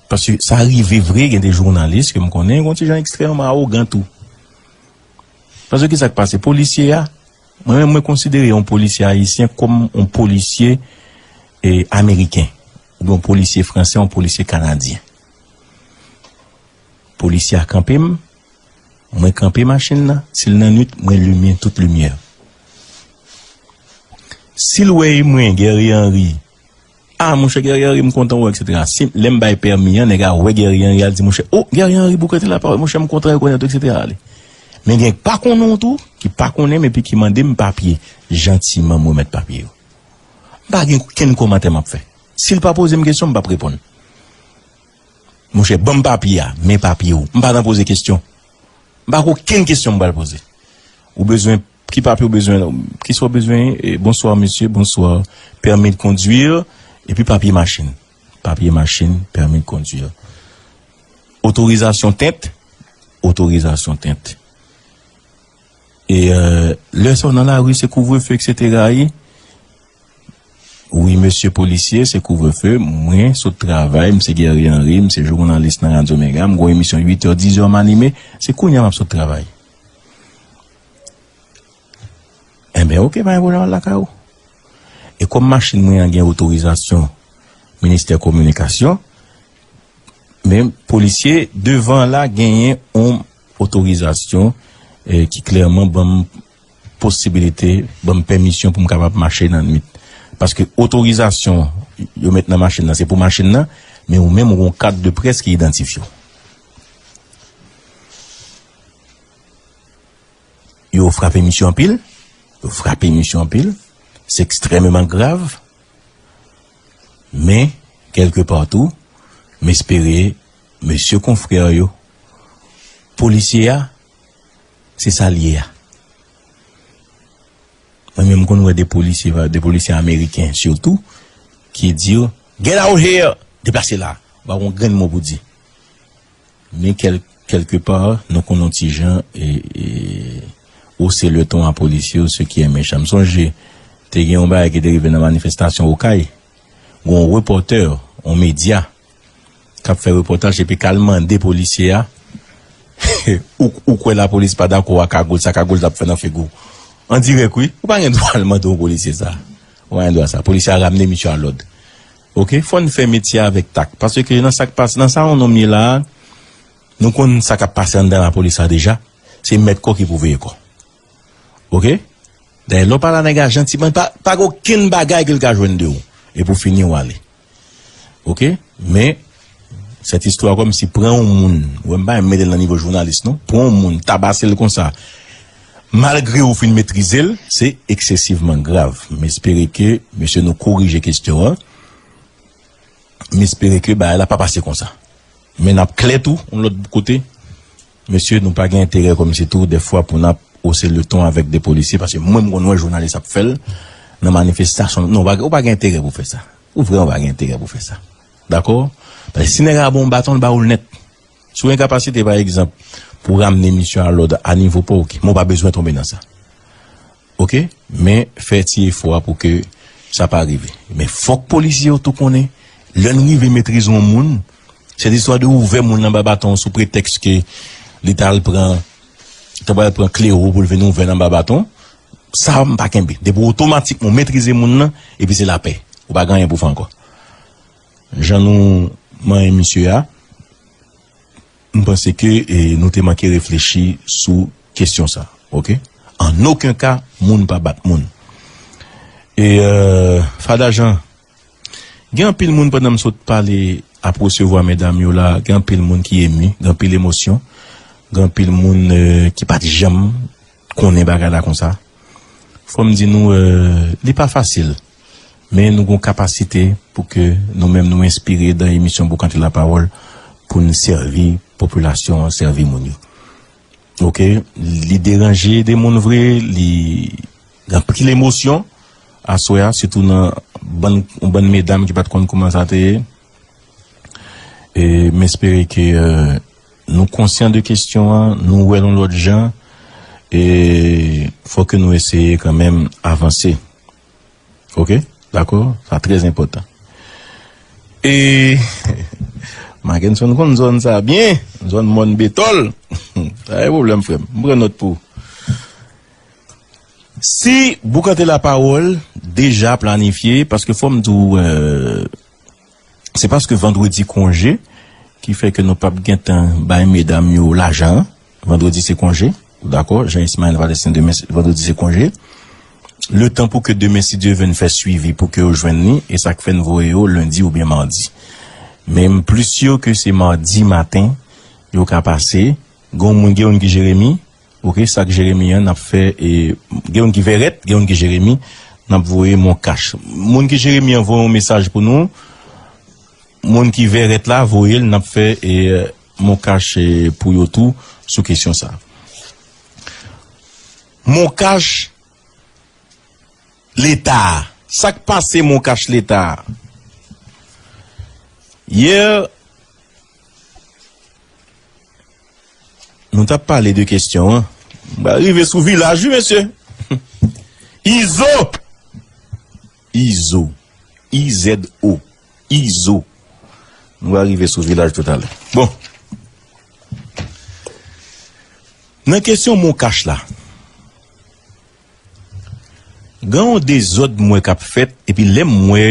Paske sa rive vre, gen de jounalis ke m konnen, gen yon ti jan ekstrèmman awogan tou. Paske ki sa k pase? Polisye a, mwen menm, mwen konsidere yon polisye ayisyen kòm yon polisye, eh, ameriken, oubyen yon polisye fransè, yon polisye kanadyen. Polisye a kanpe m, mwen kanpe machin nan, si l nan nwit, mwen limen tout limyè. Si l wè e mwen, Guerrier Henry, "Ah, monchè Guerrier Henry, m kontan wè w," etsetera. Si lè m bay pèmi an, nèg la wè Guerrier Henry, al di, "Monchè, oh, Guerrier Henry, bouke te la, pa wè, monchè, m kontan rekonèt ou," etsetera ale. Men gen pa konnen w tou, ki pa konnen m epi ki mande m papye. Jantiman, m remèt papye yo. M pa gen okenn kòmantè m ap fè. Si l pa poze m kesyon, m p ap reponn. Monchè, ban m papye a, men papye w. M pa nan poze kesyon. M pa gen okenn kesyon m pral poze. Ou bezwen, ki papye w bezwen? Kisa w bezwen? E, bonsoir, monsieur, bonsoir. Permis de conduire, epi papye machin. Papye machin, permis de conduire. Otorizasyon tent, otorizasyon tent. E, euh, lè sa w nan lari, se kouvrefe, etsetera ye. Wi, mesye polisye, se kouvrefe. Mwen sot travay, m se Guerrier Henry, m se jounalis nan Radyo Mega, m gon emisyon uit è, diz è m anime, se kounye a m ap sot travay. Enben, oke, pa gen pwoblèm, al lakay ou. E kòm machin mwen an gen otorizasyon Ministè Kominikasyon, men polisye devan la genyen yon otorizasyon, eh, ki klèman ban m posibilite, ban m pèmisyon pou m kapab mache nan nwit. Paske otorizasyon yo met nan machin nan, se pou machin nan, men ou menm ou gon kat de près ki idantifye w. Yo frape misye anpil, yo frape misye anpil, se ekstrèmeman grav, men, kèlkepa tou, m espere mesye konfrè yo, polisye a, se sa l ye a. Mwen menm, m konn wè de polisye, de polisye ameriken sitou, ki di yo, "Get out here!" Deplase la. Ou pa gon grenn mo pou di. Men kèl-, kèlkepa, nou konn yon ti jan, e, e, ose le ton a polisye yo, se ki enmen chan. M sonje, te gen yon bagay ki te rive nan manifestasyon Okay. Gon repòtè, yon medya, k ap fè repòtaj, epi k al mande polisye a, ou, ou kwè lapolis pa dakò a kagòl, sa kagòl t ap fè nan figi w? An dirèk, wi. Ou pa gen dwa al mande yon polisye sa. Ou pa gen dwa sa. Polisye a ramne misye a lòd. Oke? Fò n fè metye avèk tak. Paske nan sa k pase, nan sa yon nonm ye la a, nou konn sa k ap pase anndan lapolis la deja. Se mèt kò ki pou veye kò. Oke? Dayè, lè w pale a nèg la jantiman, pa, pa gen okenn bagay ke l ka jwenn de ou. E pou fini, w ale. Oke? Men, sèt istwa kòmsi pran yon moun, ou wè m pa menm mete l nan nivo jounalis, non. Pran yon moun, tabase l konsa, malgre ou fin metrize l, se eksesivman grav. M espere ke, mesye, nou korije kesyon an. M espere ke bagay la pa pase konsa. Men n ap klè tou, yon lòt kote. Mesye, nou pa gen enterè kòmsi tou, dèfwa, pou n ap ose le ton avèk de polisye, paske mwen, m konn wè jounalis ap fè l nan manifestasyon. Non, ou pa, ou pa gen enterè pou fè sa. Ou vrèman pa gen enterè pou fè sa. Dakò? Paske si nèg la ba w yon baton, l ba w l nèt. Si w gen kapasite, pa egzanp, pou ramne misye a lòd a nivo pa w, oke. Men w pa bezwen tonbe nan sa. Oke? Men fè ti efò a pou ke sa pa rive. Men fòk polisye yo tou konnen, lè n rive metrize yon moun, se istwa de ouvè moun nan anba baton sou pretèks ke li t al pran, t al pran klero pou l vin ouvè l anba baton. Sa, m pa kenbe. Depi otomatikman w metrize moun nan, epi se lapè. Ou pa gen anyen pou fè ankò. Jan nou manyen misye a, m panse ke, e, nou te manke reflechi sou kesyon sa, oke? An okenn ka, moun pa bat moun. E, e, Fada Jean, gen anpil moun pandan m sot pale ap resevwa medam yo la, gen anpil moun ki emi, gen anpil emosyon, gen anpil moun, e, ki pa t janm konnen bagay la konsa. Fò m di nou, e, li pa fasil. Men nou gon kapasite pou ke nou menm nou enspire dan emisyon Boukante Lapawòl pou n sèvi popilasyon an, sèvi moun yo. Oke, li deranje de moun vre, li gen anpil emosyon aswè a, sitou nan bann, yon bann medam ki pa t konn kouman sa te ye. E m espere ke, e, nou konsyan de kesyon an, nou wè l yon lòt jan, e fò ke nou eseye kanmenm avanse. Oke? Dakò? Sa trè enpòtan. E Mackenson konn zòn sa byen, zòn Mòn Betòl. Pa gen pwoblèm, frè m. M pran nòt pou ou. Si Boukante Lapawòl deja planifye, paske fò m di w, e, se paske vandredi konje, ki fè ke nou p ap gentan bay medam yo lajan an. Vandredi se konje, ou dakò? Jan Ismaël Valestin, demen, vandredi se konje. Letan pou ke demen, si Dye vle, n fè swivi pou ke yo jwenn li, e sa k fè n voye yo lendi oubyen madi. Men m plis si ke se madi maten yo ka pase. Gen yon moun, gen youn ki Jeremi, oke, sa k Jeremi an, n ap fè, e, gen youn ki Vèrèt, gen youn ki Jeremi, n ap voye Moncash. Moun ki Jeremi an voye yon mesaj pou nou. Moun ki Vèrèt la, voye l, n ap fè, e, Moncash, e, pou yo tou sou kesyon sa. Moncash Leta. Sa k pase Moncash Leta? Yè, nou t ap pale de kesyon an. M pral rive sou vilaj, wi, mesye. Izo! Izo. I Z O. Izo. Nou va rive sou vilaj toutalè. Bon. Nan kesyon Moncash la, gen yon dezòd m wè k ap fèt, epi lè m wè,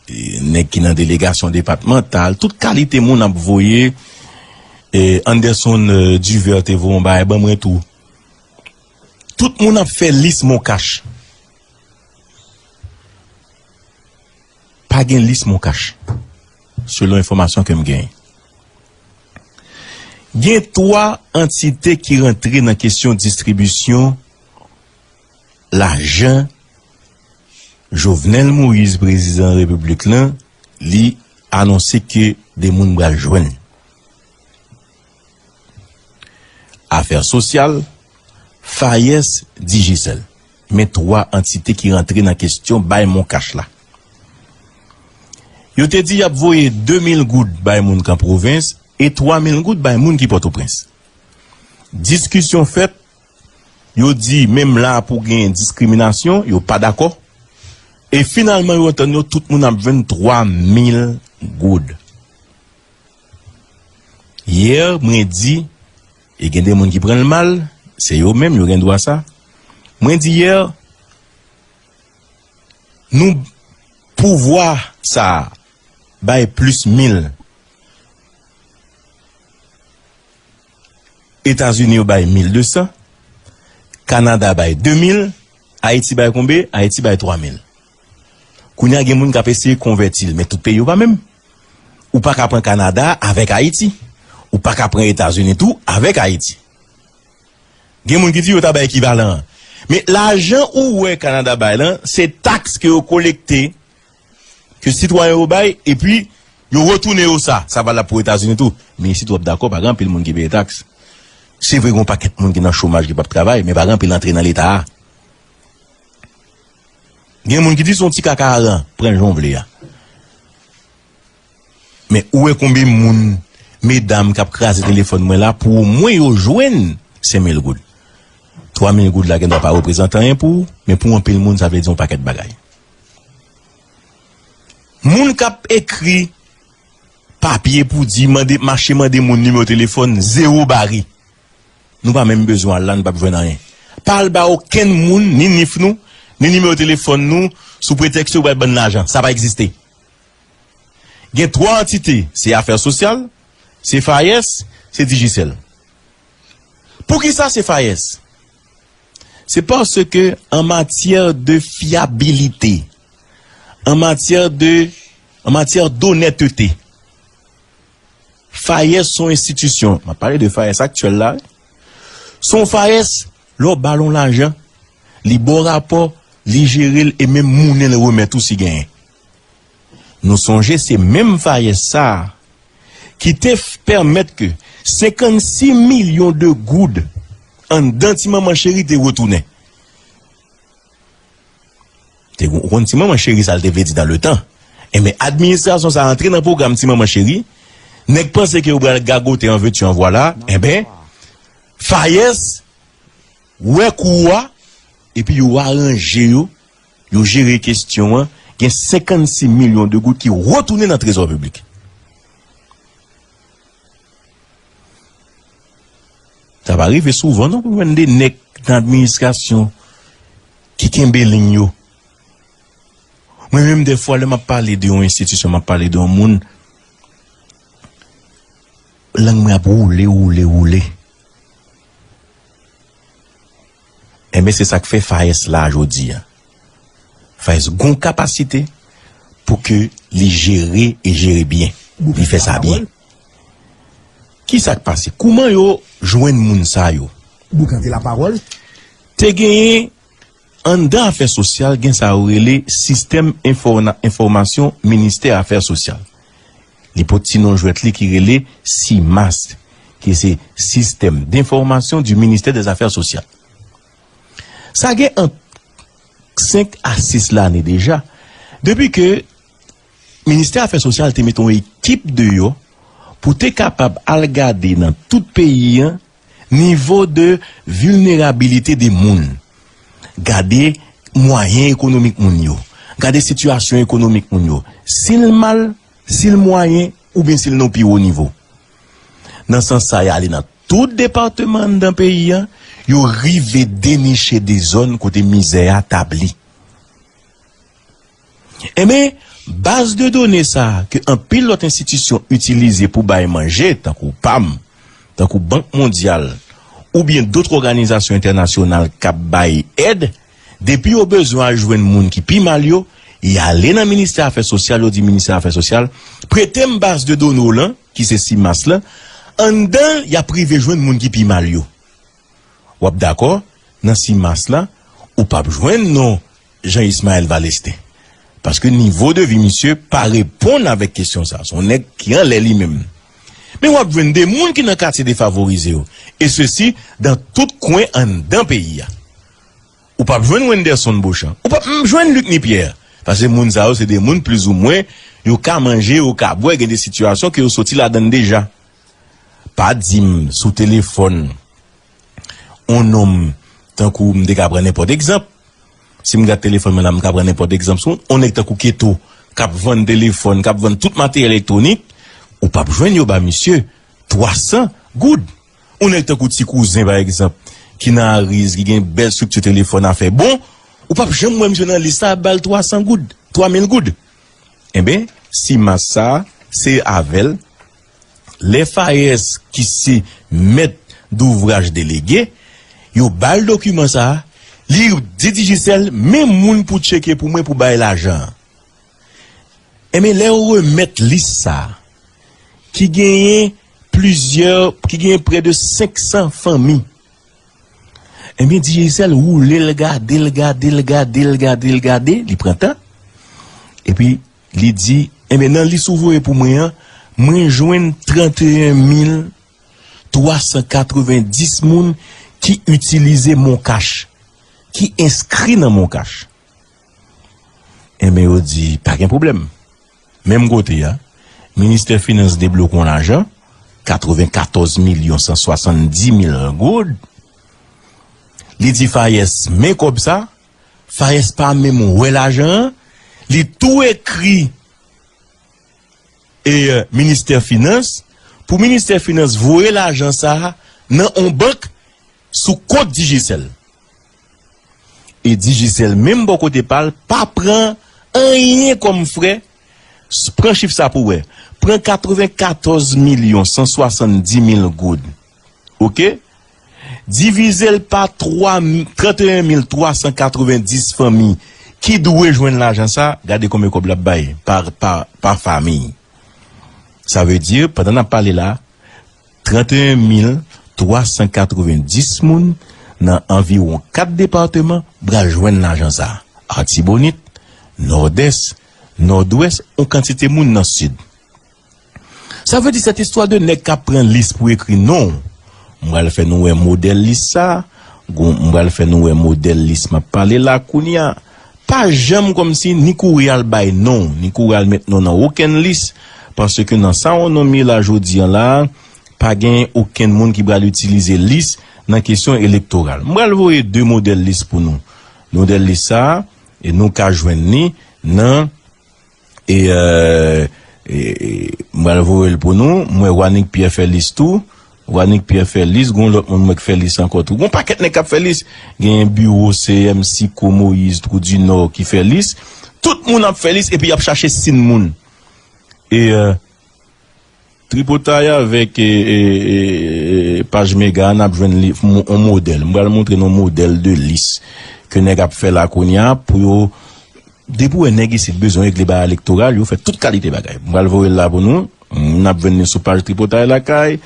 e, nèg ki nan delegasyon depatmantal, tout kalite moun ap voye, e, Anderson, e, Duvert te voye yon bagay ban mwen tou. Tout moun ap fè lis Moncash. Pa gen lis Moncash, selon enfòmasyon ke m genyen. Gen twa antite ki rantre nan kesyon distribisyon lajan Jovenel Moïse, prezidan repiblik lan, li anonse ke de moun pral jwenn. Afè sosyal, Fayès, Digicel. Men twa antite ki rantre nan kesyon bay Moncash la. Yo te di y ap voye de mil goud bay moun k an pwovens e twa mil goud bay moun ki Pòtoprens. Diskisyon fèt, yo di menm la pou gen diskriminasyon, yo pa dakò. E finalman, yo antann yo, tout moun ap jwenn twa mil goud. Yè, mwen di, e gen de moun ki pran l mal, se yo menm, yo gen dwa sa. Mwen di yè, nou, pouvwa sa a bay plis mil. Etazini yo bay mil de san, Kanada bay de mil, Ayiti bay konbe? Ayiti bay twa mil. Kounye a gen moun k ap eseye konvèti l, men tout peyi yo pa menm. Ou pa ka pran Kanada avèk Ayiti. Ou pa ka pran Etazini tou avèk Ayiti. Gen moun ki di yo ta bay ekivalan an. Men lajan ou wè Kanada bay lan, se taks ke yo kolekte, ke sitwayen yo bay, epi yo retounen yo sa. Sa valab pou Etazini tou. Men isit w ap dakò, pa gen anpil moun ki peye taks. Se vre, gen yon pakèt moun ki nan chomaj ki p ap travay, men pa gen anpil antre nan Leta a. Gen moun ki di se yon ti kaka aran, pran l jan w vle a. Men ou wè konbyen moun, medam k ap kraze telefòn mwen la, pou omwen yo jwenn senk mil goud. Twa mil goud la gendwa pa reprezante anyen pou ou, men pou anpil moun, sa vle di yon pakèt bagay. Moun k ap ekri papye pou di mande, mache mande moun nimewo telefòn, zewo bari. Nou pa menm bezwen al la, nou p ap jwenn anyen. Pa al ba okenn moun, ni nif nou, ni nimewo telefòn nou, sou pretèks yo pral ban n lajan. Sa pa egziste. Gen twa antite, se Afè Sosyal, se Fayès, se Digicel. Poukisa se Fayès? Se paske an matyè de fyabilite, an matyè de, an matyè donètete, Fayès se yon enstitisyon, m ap pale de Fayès aktyèl la, wi. Se yon Fayès, lè w ba l yon lajan, li ba w rapò, li jere l e menm mounen l remèt ou si genyen. Nou sonje se menm Fayès sa a ki te f-, pèmèt ke senkannsis milyon de goud anndan Ti Manman Cheri te retounen. Te, ou konn Ti Manman Cheri sa l te vle di dans le temps. Enben, administrasyon sa a antre nan pwogram Ti Manman Cheri. Nèg panse ke yo pral gagote en veux-tu, en voilà. Enben, Fayès wè kou a, epi yo aranje yo, yo jere kesyon an, gen senkannsis milyon de goud ki retounen nan trezò piblik. Sa pa rive souvan non pou jwenn de nèg nan administrasyon ki kenbe liy yo. Mwen menm, dèfwa, lè m ap pale de yon enstitisyon, m ap pale de yon moun, lang mwen ap woule, woule, woule. Enben, se sa k fè Fayès la jodi a. Fayès gon kapasite pou ke li jere e jere byen. Li fè sa byen. Kisa k pase? Kouman yo jwenn moun sa yo? Boukante lapawòl. Te genyen anndan afè sosyal, gen sa yo rele sistèm enfòna-, enfòmasyon ministè afè sosyal. Li pot ti non jwèt li ki rele simas, ki se Système d'Information du Ministère des Affaires Sociales. Sa gen ant senk a sis lane deja, depi ke Ministè Afè Sosyal te mete yon ekip deyò pou te kapab al gade nan tout peyi an nivo de vilnerabilite de moun. Gade mwayen ekonomik moun yo. Gade sitiyasyon ekonomik moun yo. Si l mal, si l mwayen, oubyen si l nan pi wo nivo. Nan sans sa, y ale nan tout depatman anndan peyi a, yo rive deniche de zòn kote mizè a tabli. Enben, baz de done sa a ke anpil lòt enstitisyon itilize pou bay manje, tankou pam, tankou Bank Mondyal, oubyen dòt òganizasyon entènasyonal k ap bay èd, depi yo bezwen al jwenn moun ki pi mal yo, y ale nan ministè afè sosyal, yo di ministè afè sosyal, prete m baz de done w lan, ki se simas lan, anndan y ap rive jwenn moun ki pi mal yo. W ap dakò, nan simas la, ou p ap jwenn non Jean Ismaël Valestin. Paske nivo de vi misye pa reponn avèk kesyon sa. Se yon nèg ki anlè li menm. Men w ap jwenn de moun ki nan katye defavorize yo. E sesi dan tout kwen anndan peyi a. Ou p ap jwenn Wenderson Beauchamp. Ou p ap menm jwenn Luc Nipierre. Paske moun sa yo se de moun plizoumwen yo ka manje, yo ka bwè, gen de sitiyasyon ke yo soti ladan l deja. Pa di m sou telefòn on nonm tankou m te ka pran nenpòt egzanp. Si m gad telefòn mwen la, m ka pran nenpòt egzanp sou on nèg tankou Keto k ap vann telefòn, k ap vann tout materyèl elektwonik, ou p ap jwenn yo ba misye twa san goud. On nèg tankou Ti Kouzen, pa egzanp, ki nan Ariz, ki gen bèl estrikti telefòn, afè bon, ou p ap janm wè misye nan lis la ap ba l twa san goud, twa mil goud. Enben, simas sa a, se avè l, lè Fayès ki se mèt douvraj delege, yo ba l dokiman sa a, li di Digicel, men moun pou tcheke pou mwen pou bay lajan an. Enben, lè yo remèt lis sa a, ki genyen plizyè, ki genyen prè de senk san fanmi, enben, Digicel woule l, gade l, gade l, gade l, gade l, gade, li pran tan. Epi, li di, enben, nan lis ou voye pou mwen an, mwen jwenn trannteyen mil twa san katrevenndis moun ki itilize MonCash, ki enskri nan MonCash. Enben, yo di, pa gen pwoblèm. Menm kote a, Ministè Finans debloke yon lajan, katrevenkatòz milyon san swasanndis mil goud. Li di Fayès, men kòb sa, Fayès pa menm wè lajan an, li tou ekri e, e, Ministè Finans, pou Ministè Finans voye lajan sa a nan on bank sou kont Digicel. E Digicel, menm bò kote pa l, pa pran anyen kòm frè. S-, pran chif sa pou wè. Pran katrevenkatòz milyon san swasanndis mil goud. Oke? Divize l pa twa, trannteyen mil twa san katrevenndis fanmi ki dwe jwenn lajan sa, gade konbyen kòb l ap bay pa, pa, pa fanmi. Sa vle di, pandan n ap pale la, trannteyen mil twa san katrevenndis moun nan anviwon kat depatman pral jwenn lajan sa. Atibonit, Nòdès, Nòdwès, yon kantite moun nan Sid. Sa vle di, cette histoire de nèg k ap pran lis pou ekri non w. M pral fè nou wè modèl lis sa. Gon, m pral fè nou wè modèl lis m ap pale la kounye a. Pa janm kòmsi ni kouri al bay non, ni kouri al met non nan okenn lis, paske nan sa on nonm ye la jodi a la, pa gen okenn moun ki pral itilize lis nan kesyon elektoral. M pral voye de modèl lis pou nou. Modèl lis sa, e nou ka jwenn li nan, e, e, e, e, m pral voye l pou nou. M wè Wanick Pierre fè lis tou. Wanick Pierre fè lis, gon lòt moun mwen k fè lis ankò tou. Gon pakèt nèg k ap fè lis. Genyen biwo C M, Siko, Moïse, Trou du Nord ki fè lis. Tout moun ap fè lis epi y ap chache sin moun. E, e, tripotay avèk, e, e, e, e, paj Mega, n ap jwenn li, mo-, on modèl. M pral montre nou modèl de lis ke nèg ap fè la kounye a pou yo, depi w wè nèg isit bezwen regle bagay elektoral, yo fè tout kalite bagay. M pral voye l la pou nou. N ap jwenn li sou paj Tripotay Lakay.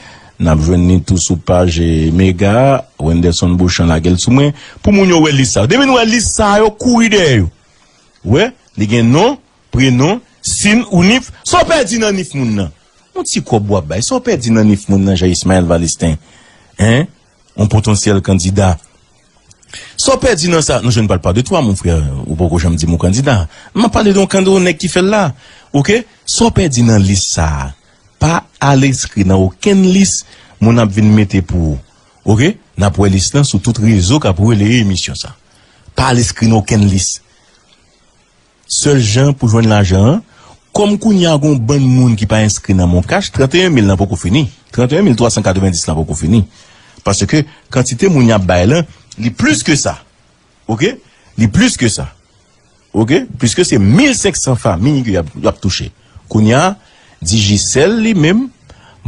N ap jwenn li tou sou paj, e, Mega. Wenderson Beauchamp lage l sou mwen. Pou moun yo wè lis sa yo. Depi nou wè lis sa yo, kouri dèyè yo. Wè, li gen non, prenon, sin ou nif. Sa w pèdi nan nif moun nan? Yon ti kòb w ap bay. Sa w pèdi nan nif moun nan, Jean Ismaël Valestin? Hein? Yon potansyèl kandida. Sa w pèdi nan sa? Non, je ne parle pas de toi, mon frère. Ou poko janm di m ou kandida. M ap pale de yon kandida, yon nèg ki fè l la. Oke? Sa w pèdi nan lis sa a? Pa al enskri nan okenn lis moun ap vin mete pou ou. Oke? N ap wè lis lan sou tout rezo k ap releye emisyon sa. Pa al enskri nan okenn lis. Sèl jan pou jwenn lajan an, kòm kounye a gon bann moun ki pa enskri nan MonCash, trannteyen mil lan poko fini. Trannteyen mil twa san katrevenndis lan poko fini. Paske kantite moun y ap bay lan, li plis ke sa. Oke? Li plis ke sa. Oke? Piske se mil senk san fanmi ke y ap, y ap touche. Kounye a, Digicel li menm,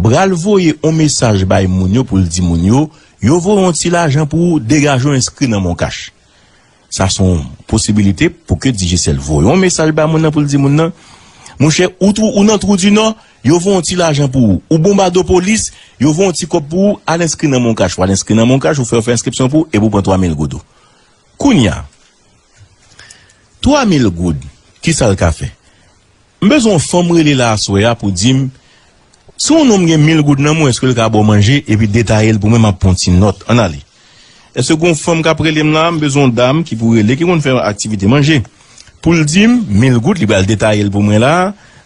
pral voye yon mesaj bay moun yo pou l di moun yo, yo voye yon ti lajan pou ou degaje w enskri nan MonCash. Sa se yon posibilite pou ke Digicel voye yon mesaj bay moun nan pou l di moun nan, monchè, ou, twou, ou nan Twou di Nò, yo voye yon ti lajan pou ou. Ou Bonbadopolis, yo voye yon ti kòb pou ou, al enskri nan MonCash. Ou al enskri nan MonCash, ou fè, ou fè enskripsyon pou ou, epi ou pran twa mil goud ou. Kounye a, twa mil goud, kisa l ka fè? M bezwen yon fanm rele la aswè a pou di m, si yon nonm gen mil goud nan men w, èske l ka ba w manje epi detaye l pou mwen, m ap pran yon ti nòt. Ann ale. Èske gon fanm k ap rele m la? M bezwen yon dam ki pou rele, ki konn fè aktivite manje. Pou l di m, mil goud, li pral detaye l pou mwen la,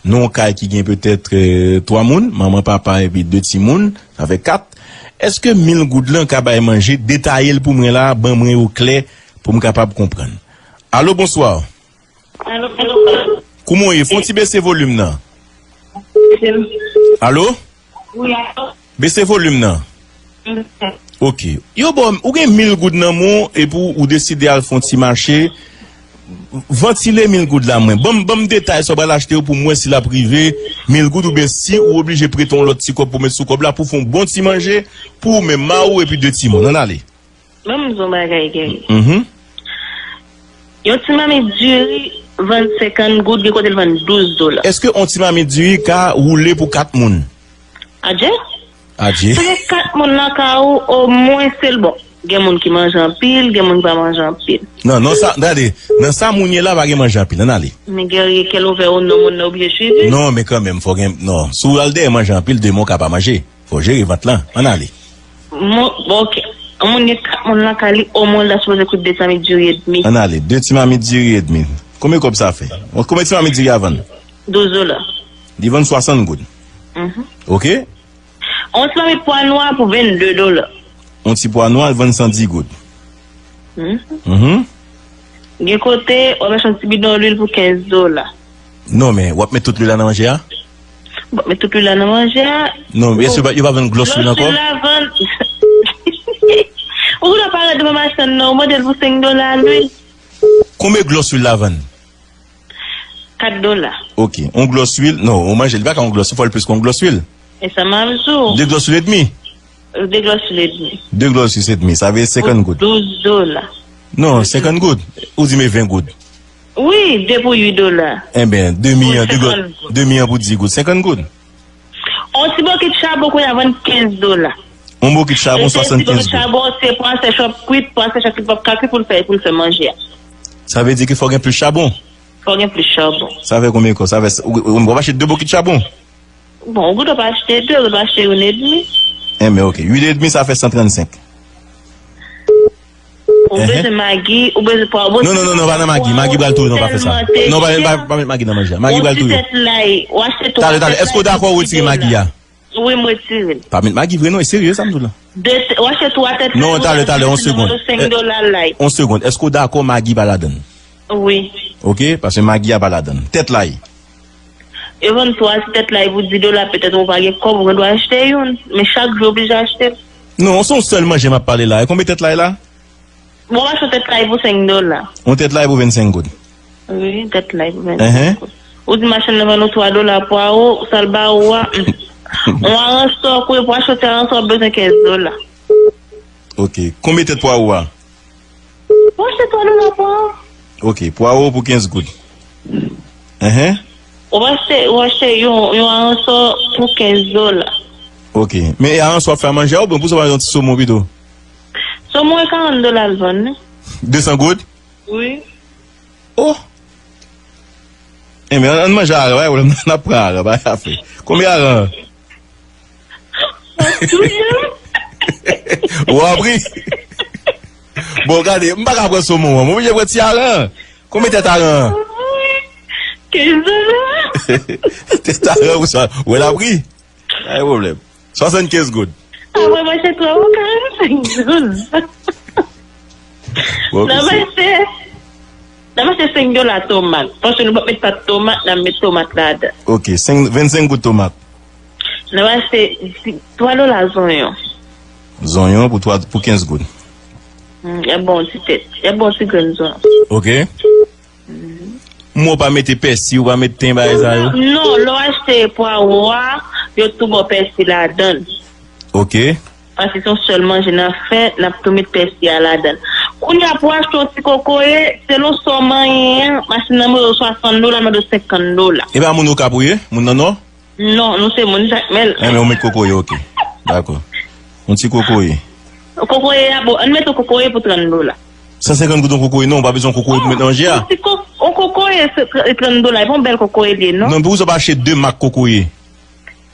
nan yon kay ki gen petèt, euh, twa moun, manman, papa epi de timoun, sa fè kat. Èske mil goud lan ka bay manje, detaye l pou mwen la, ban mwen yo klè, pou m kapab konprann? Alo, bonswa. Alo, alo. Kouman w ye? Fè yon ti bese volim nan. Alo? Wi, alo. Bese volim nan. Ok. Yo, bon, ou gen mil goud nan men w, epi w deside al fè yon ti mache. Vantile mil goud la, mwen. Ban m, ban m detay sa w pral achte yo pou m wè si l ap rive mil goud oubyen si ou oblije prete yon lòt ti kòb pou met sou kòb la pou fè yon bon ti manje pou ou menm, mari w epi de timoun. Ann ale. Ban m di w yon bagay, Guerrier. Mhm. Yon ti mamit diri vann senkant goud, gen kote l vann douz dola. Èske yon ti mamit diri ka woule pou kat moun? Adje? Adje. Si gen kat moun nan kay ou, omwen se l bon. Gen moun ki manje anpil, gen moun ki pa manje anpil. Non, non, sa, gade, nan sa moun ye la, pa gen manje anpil. Ann ale. Men Guerrier, kè l ouvè, ou non, moun nan oblije swiv li. Non, men kanmenm, fò gen, non. Si w al dèyè manje anpil, demen w ka pa manje. Fò w jere vant lan. Ann ale. Bon, ok. Yon moun gen kat moun lakay li, omwen l ta sipoze koute de ti mamit diri edmi. Ann ale. De ti mamit diri edmi. Konbyen kòb sa fè? Konbyen ti mamit diri a vann? Douz dola. Li vann swasant goud. Mhm. Ok. Yon ti mamit pwa nwa pou vennde dola. Yon ti pwa nwa, l vann san dis goud. Mhm. Mhm. Gen kote, w ap achte yon ti bidon lwil pou kenz dola. Non, men w ap met tout lwil la nan manje a? W ap met tout lwil la nan manje a? Non, èske yo pa, yo pa vann glòs lwil ankò? Glòs lwil la vann. Ou konnen w pa rete nan machann nan, ou mande l pou senk dola lwil. Konbyen glòs lwil la vann? Kat dola. Ok. Yon glòs lwil, non, ou manje, li pa ka yon glòs, fò l plis ke yon glòs lwil. E sa m ap di w. De glòs lwil edmi? De glòs lwil edmi. De glòs lwil edmi, sa vle senkant goud. Douz dola. Non, senkant goud. Ou di men ven goud. Wi, de pou uit dola. Enben, demi an, de glòs, demi an pou dis goud, senkant goud. On ti bokit chabon kounye a vann kenz dola. On bokit chabon, swasann kenz goud. Ti bokit chabon, se pou ansè chòp kwit, pou ansè chòp kwit p ap ka kwit pou l fè, pou l fè manje a. Sa vle di ke fò gen plis chabon? Fò gen plis chabon. Sa fè konbyen kò? Sa fè, ou, ou, ou pa achte de bokit chabon? Bon, ou gen dwa pa achte de, ou gen dwa achte youn edmi. Enben, ok. Uit edmi, sa fè san trannsenk. Ou bezwen magi, ou bezwen pwa, ou bezwen... Non, non, non, non, pa nan magi. Magi pral touye, non, pa fè sa. Non, pa, pa, pa met magi nan manje a. Magi pral touye. Yon ti tèt lay, ou achte twa tèt lay pou dis dola. Talè, talè, èske w dakò retire magi a? Wi, m retire l. Pa met magi vre non, e serye sa m di w la. De, w achte twa tèt lay. Non, talè, talè, yon segonn. Senk dola lay. Yon segonn, èske w dakò magi pa ladann? Wi. Ok, paske magi a pa ladann. Tèt lay. Yo vann twa ti tèt lay pou dis dola, petèt ou pa gen kòb, ou gen dwa achte youn. Men chak jou oblije achte l. Non, se yon sèl manje m ap pale la. E konbyen tèt lay la? Bon, m achte yon tèt lay pou senk dola. Yon tèt lay pou vennsenk goud. Wi, tèt lay pou vennsenk goud. Ou di machann nan vann ou twa dola pwawo, sa l ba ou a, yon aransò, kounye pou achte yon ti aransò, w ap bezwen kenz dola. Ok. Konbyen tèt pwawo a? Ou achte twa dola pwawo. Ok, pwawo pou kenz goud. Enhen. Ou achte, ou achte yon, yon aransò pou kenz dola. Ok. Men aransò w ap fè a manje a oubyen pou sa w pa yon ti somon pito? Somon e karant dola l vann, wi. De san goud? Wi. Oh! Enben, ann, ann manje aran, pa gen pwoblèm, n ap pran aran, pa gen afè. Konbyen aran an? Ou ap ri? Bon, gade, m pa ka pran somon an, m oblije pran ti aran an. Konbyen tèt aran an? Kenz dola. Tèt aran pou sa, ou wè l ap ri? Pa gen pwoblèm. Swasannkenz goud. Apre manje twa ou karannsenk goud. Bon, nan mesye. Manje. N ap achte senk dola tomat. Paske nou p ap met pat tomat, n ap met tomat ladan. Ok, senk, vennsenk goud tomat. N ap achte di- twa dola zonyon. Zonyon pou twa, pou kenz goud. Mm, y ap ba w ti tèt. Y ap ba w ti grenn zonyon. Ok. Mwen ou pa mete pèsi, ou pa mete ten bagay sa yo? Non, lè w achte pwawo a, yo tou ba w pèsi ladan l. Ok. Paske se yon sèl manje n ap fè, n ap tou met pèsi a ladan l. Kounye a pou w achte yon ti kokoye, selon sa w manyen an, machin nan mande w swasant dola, mande w senkant dola. E pa moun Okap ou ye? Moun nan Nò? Non, nou se moun Jakmèl. Enben, ou met kokoye, ok. Dakò. Yon ti kokoye. Kokoye a, bon, ann mete yon kokoye pou trant dola. San senkant goud yon kokoye, non, ou pa bezwen yon kokoye pou met nan manje a. Yon ti ko- yon kokoye, se tr- trant dola, e pa yon bèl kokoye li ye, non? Non, poukisa w pa achte de mak kokoye?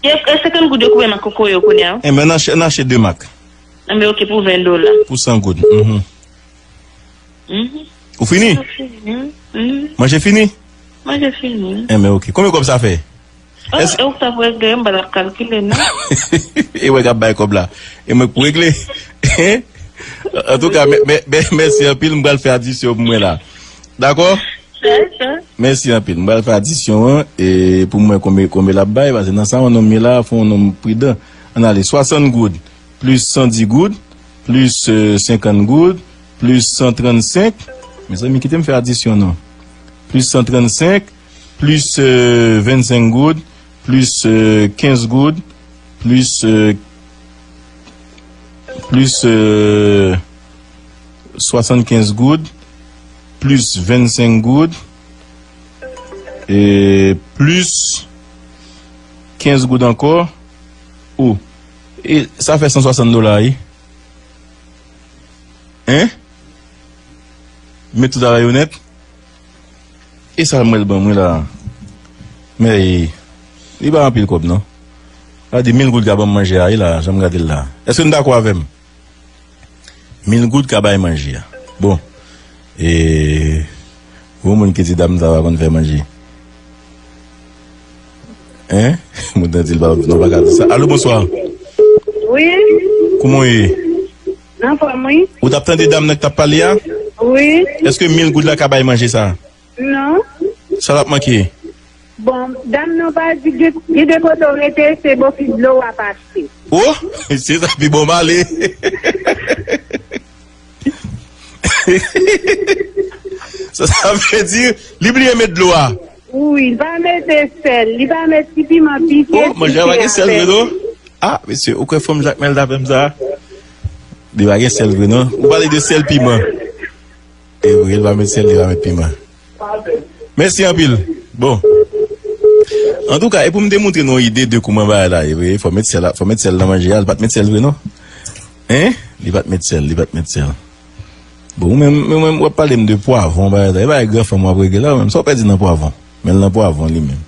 E, e senkant goud yo koupe mak kokoye yo kounye a. Enben, ann achte, ann achte de mak. Enben, ok, pou ven dola. Pou san goud. Mhm. Mhm. Ou fini? Mhm. Manje fini? Manje fini. Enben, ok. Konbyen kòb sa fè? Ah, èske e ou k t ap regle, m pa t ap kalkile, non. E mwen k ap bay kòb la. E mwen k pou regle. Antouka, mè- mè- mè- mèsi anpil. M pral fè adisyon pou mwen la. Dakò? Dakò. Mèsi anpil. M pral fè adisyon an e pou mwen konbyen, konbyen l ap bay, paske nan sa yon nonm ye la, fò yon nonm pridan. Ann ale, swasant goud, plis san di goud, plis, euh, senkant goud, plis san trannsenk. Mezanmi, kite m fè adisyon non. Plis san trannsenk, plis, euh, vennsenk goud, plis, euh, kenz goud, plis, euh, plis, euh, swasannkenz goud, plis vennsenk goud, e plis kenz goud ankò. O, e sa fè san swasant dola, wi. Hein? Met tout avè yo nèt. E sa mwen l ban mwen la. Men, li pa anpil kòb, non. Sa di mil goud ka ban m manje a, wi la, jan m gade l la. Èske n dakò avè m? Mil goud ka bay manje a. Bon. E, gwo moun ki di dam sa pa konn fè manje. Hein? Moun nan di l pa, non, pa ka di sa. Alo, bonswa. Wi. Kouman w ye? Anfòm, wi. Ou t ap tande dam nan k t ap pale a? Wi. Èske mil goud la ka bay manje sa? Non. Sa l ap manke? Bon, dam nan pa di gen, gen de kote w rete, se bofis dlo w ap achte. Oh, se sa pi bon m ale. Sa, sa vle di, li bliye met dlo a. Wi, li pa mete sèl, li pa met ti piman pike. Oh, manje a pa gen sèl vre non. Ah, mesye, ou kwè fanm Jakmèl ta fè m sa? Li pa gen sèl vre non. Ou pale de sèl piman. E vre, li pa met sèl, li pa met piman. Mèsi anpil. Bon. Antouka, e pou m te montre nou yon ide de kouman bagay la ye vre. Fò met sèl, fò met sèl nan manje a, li pa t met sèl vre non. Hein? Li pa t met sèl, li pa t met sèl. Bon, ou menm, ou menm, w ap pale m de pwavwon, bagay sa. E bagay gran fanm w ap regle la, ou menm. Sa w pèdi nan pwavwon? Men l nan pwavwon li menm.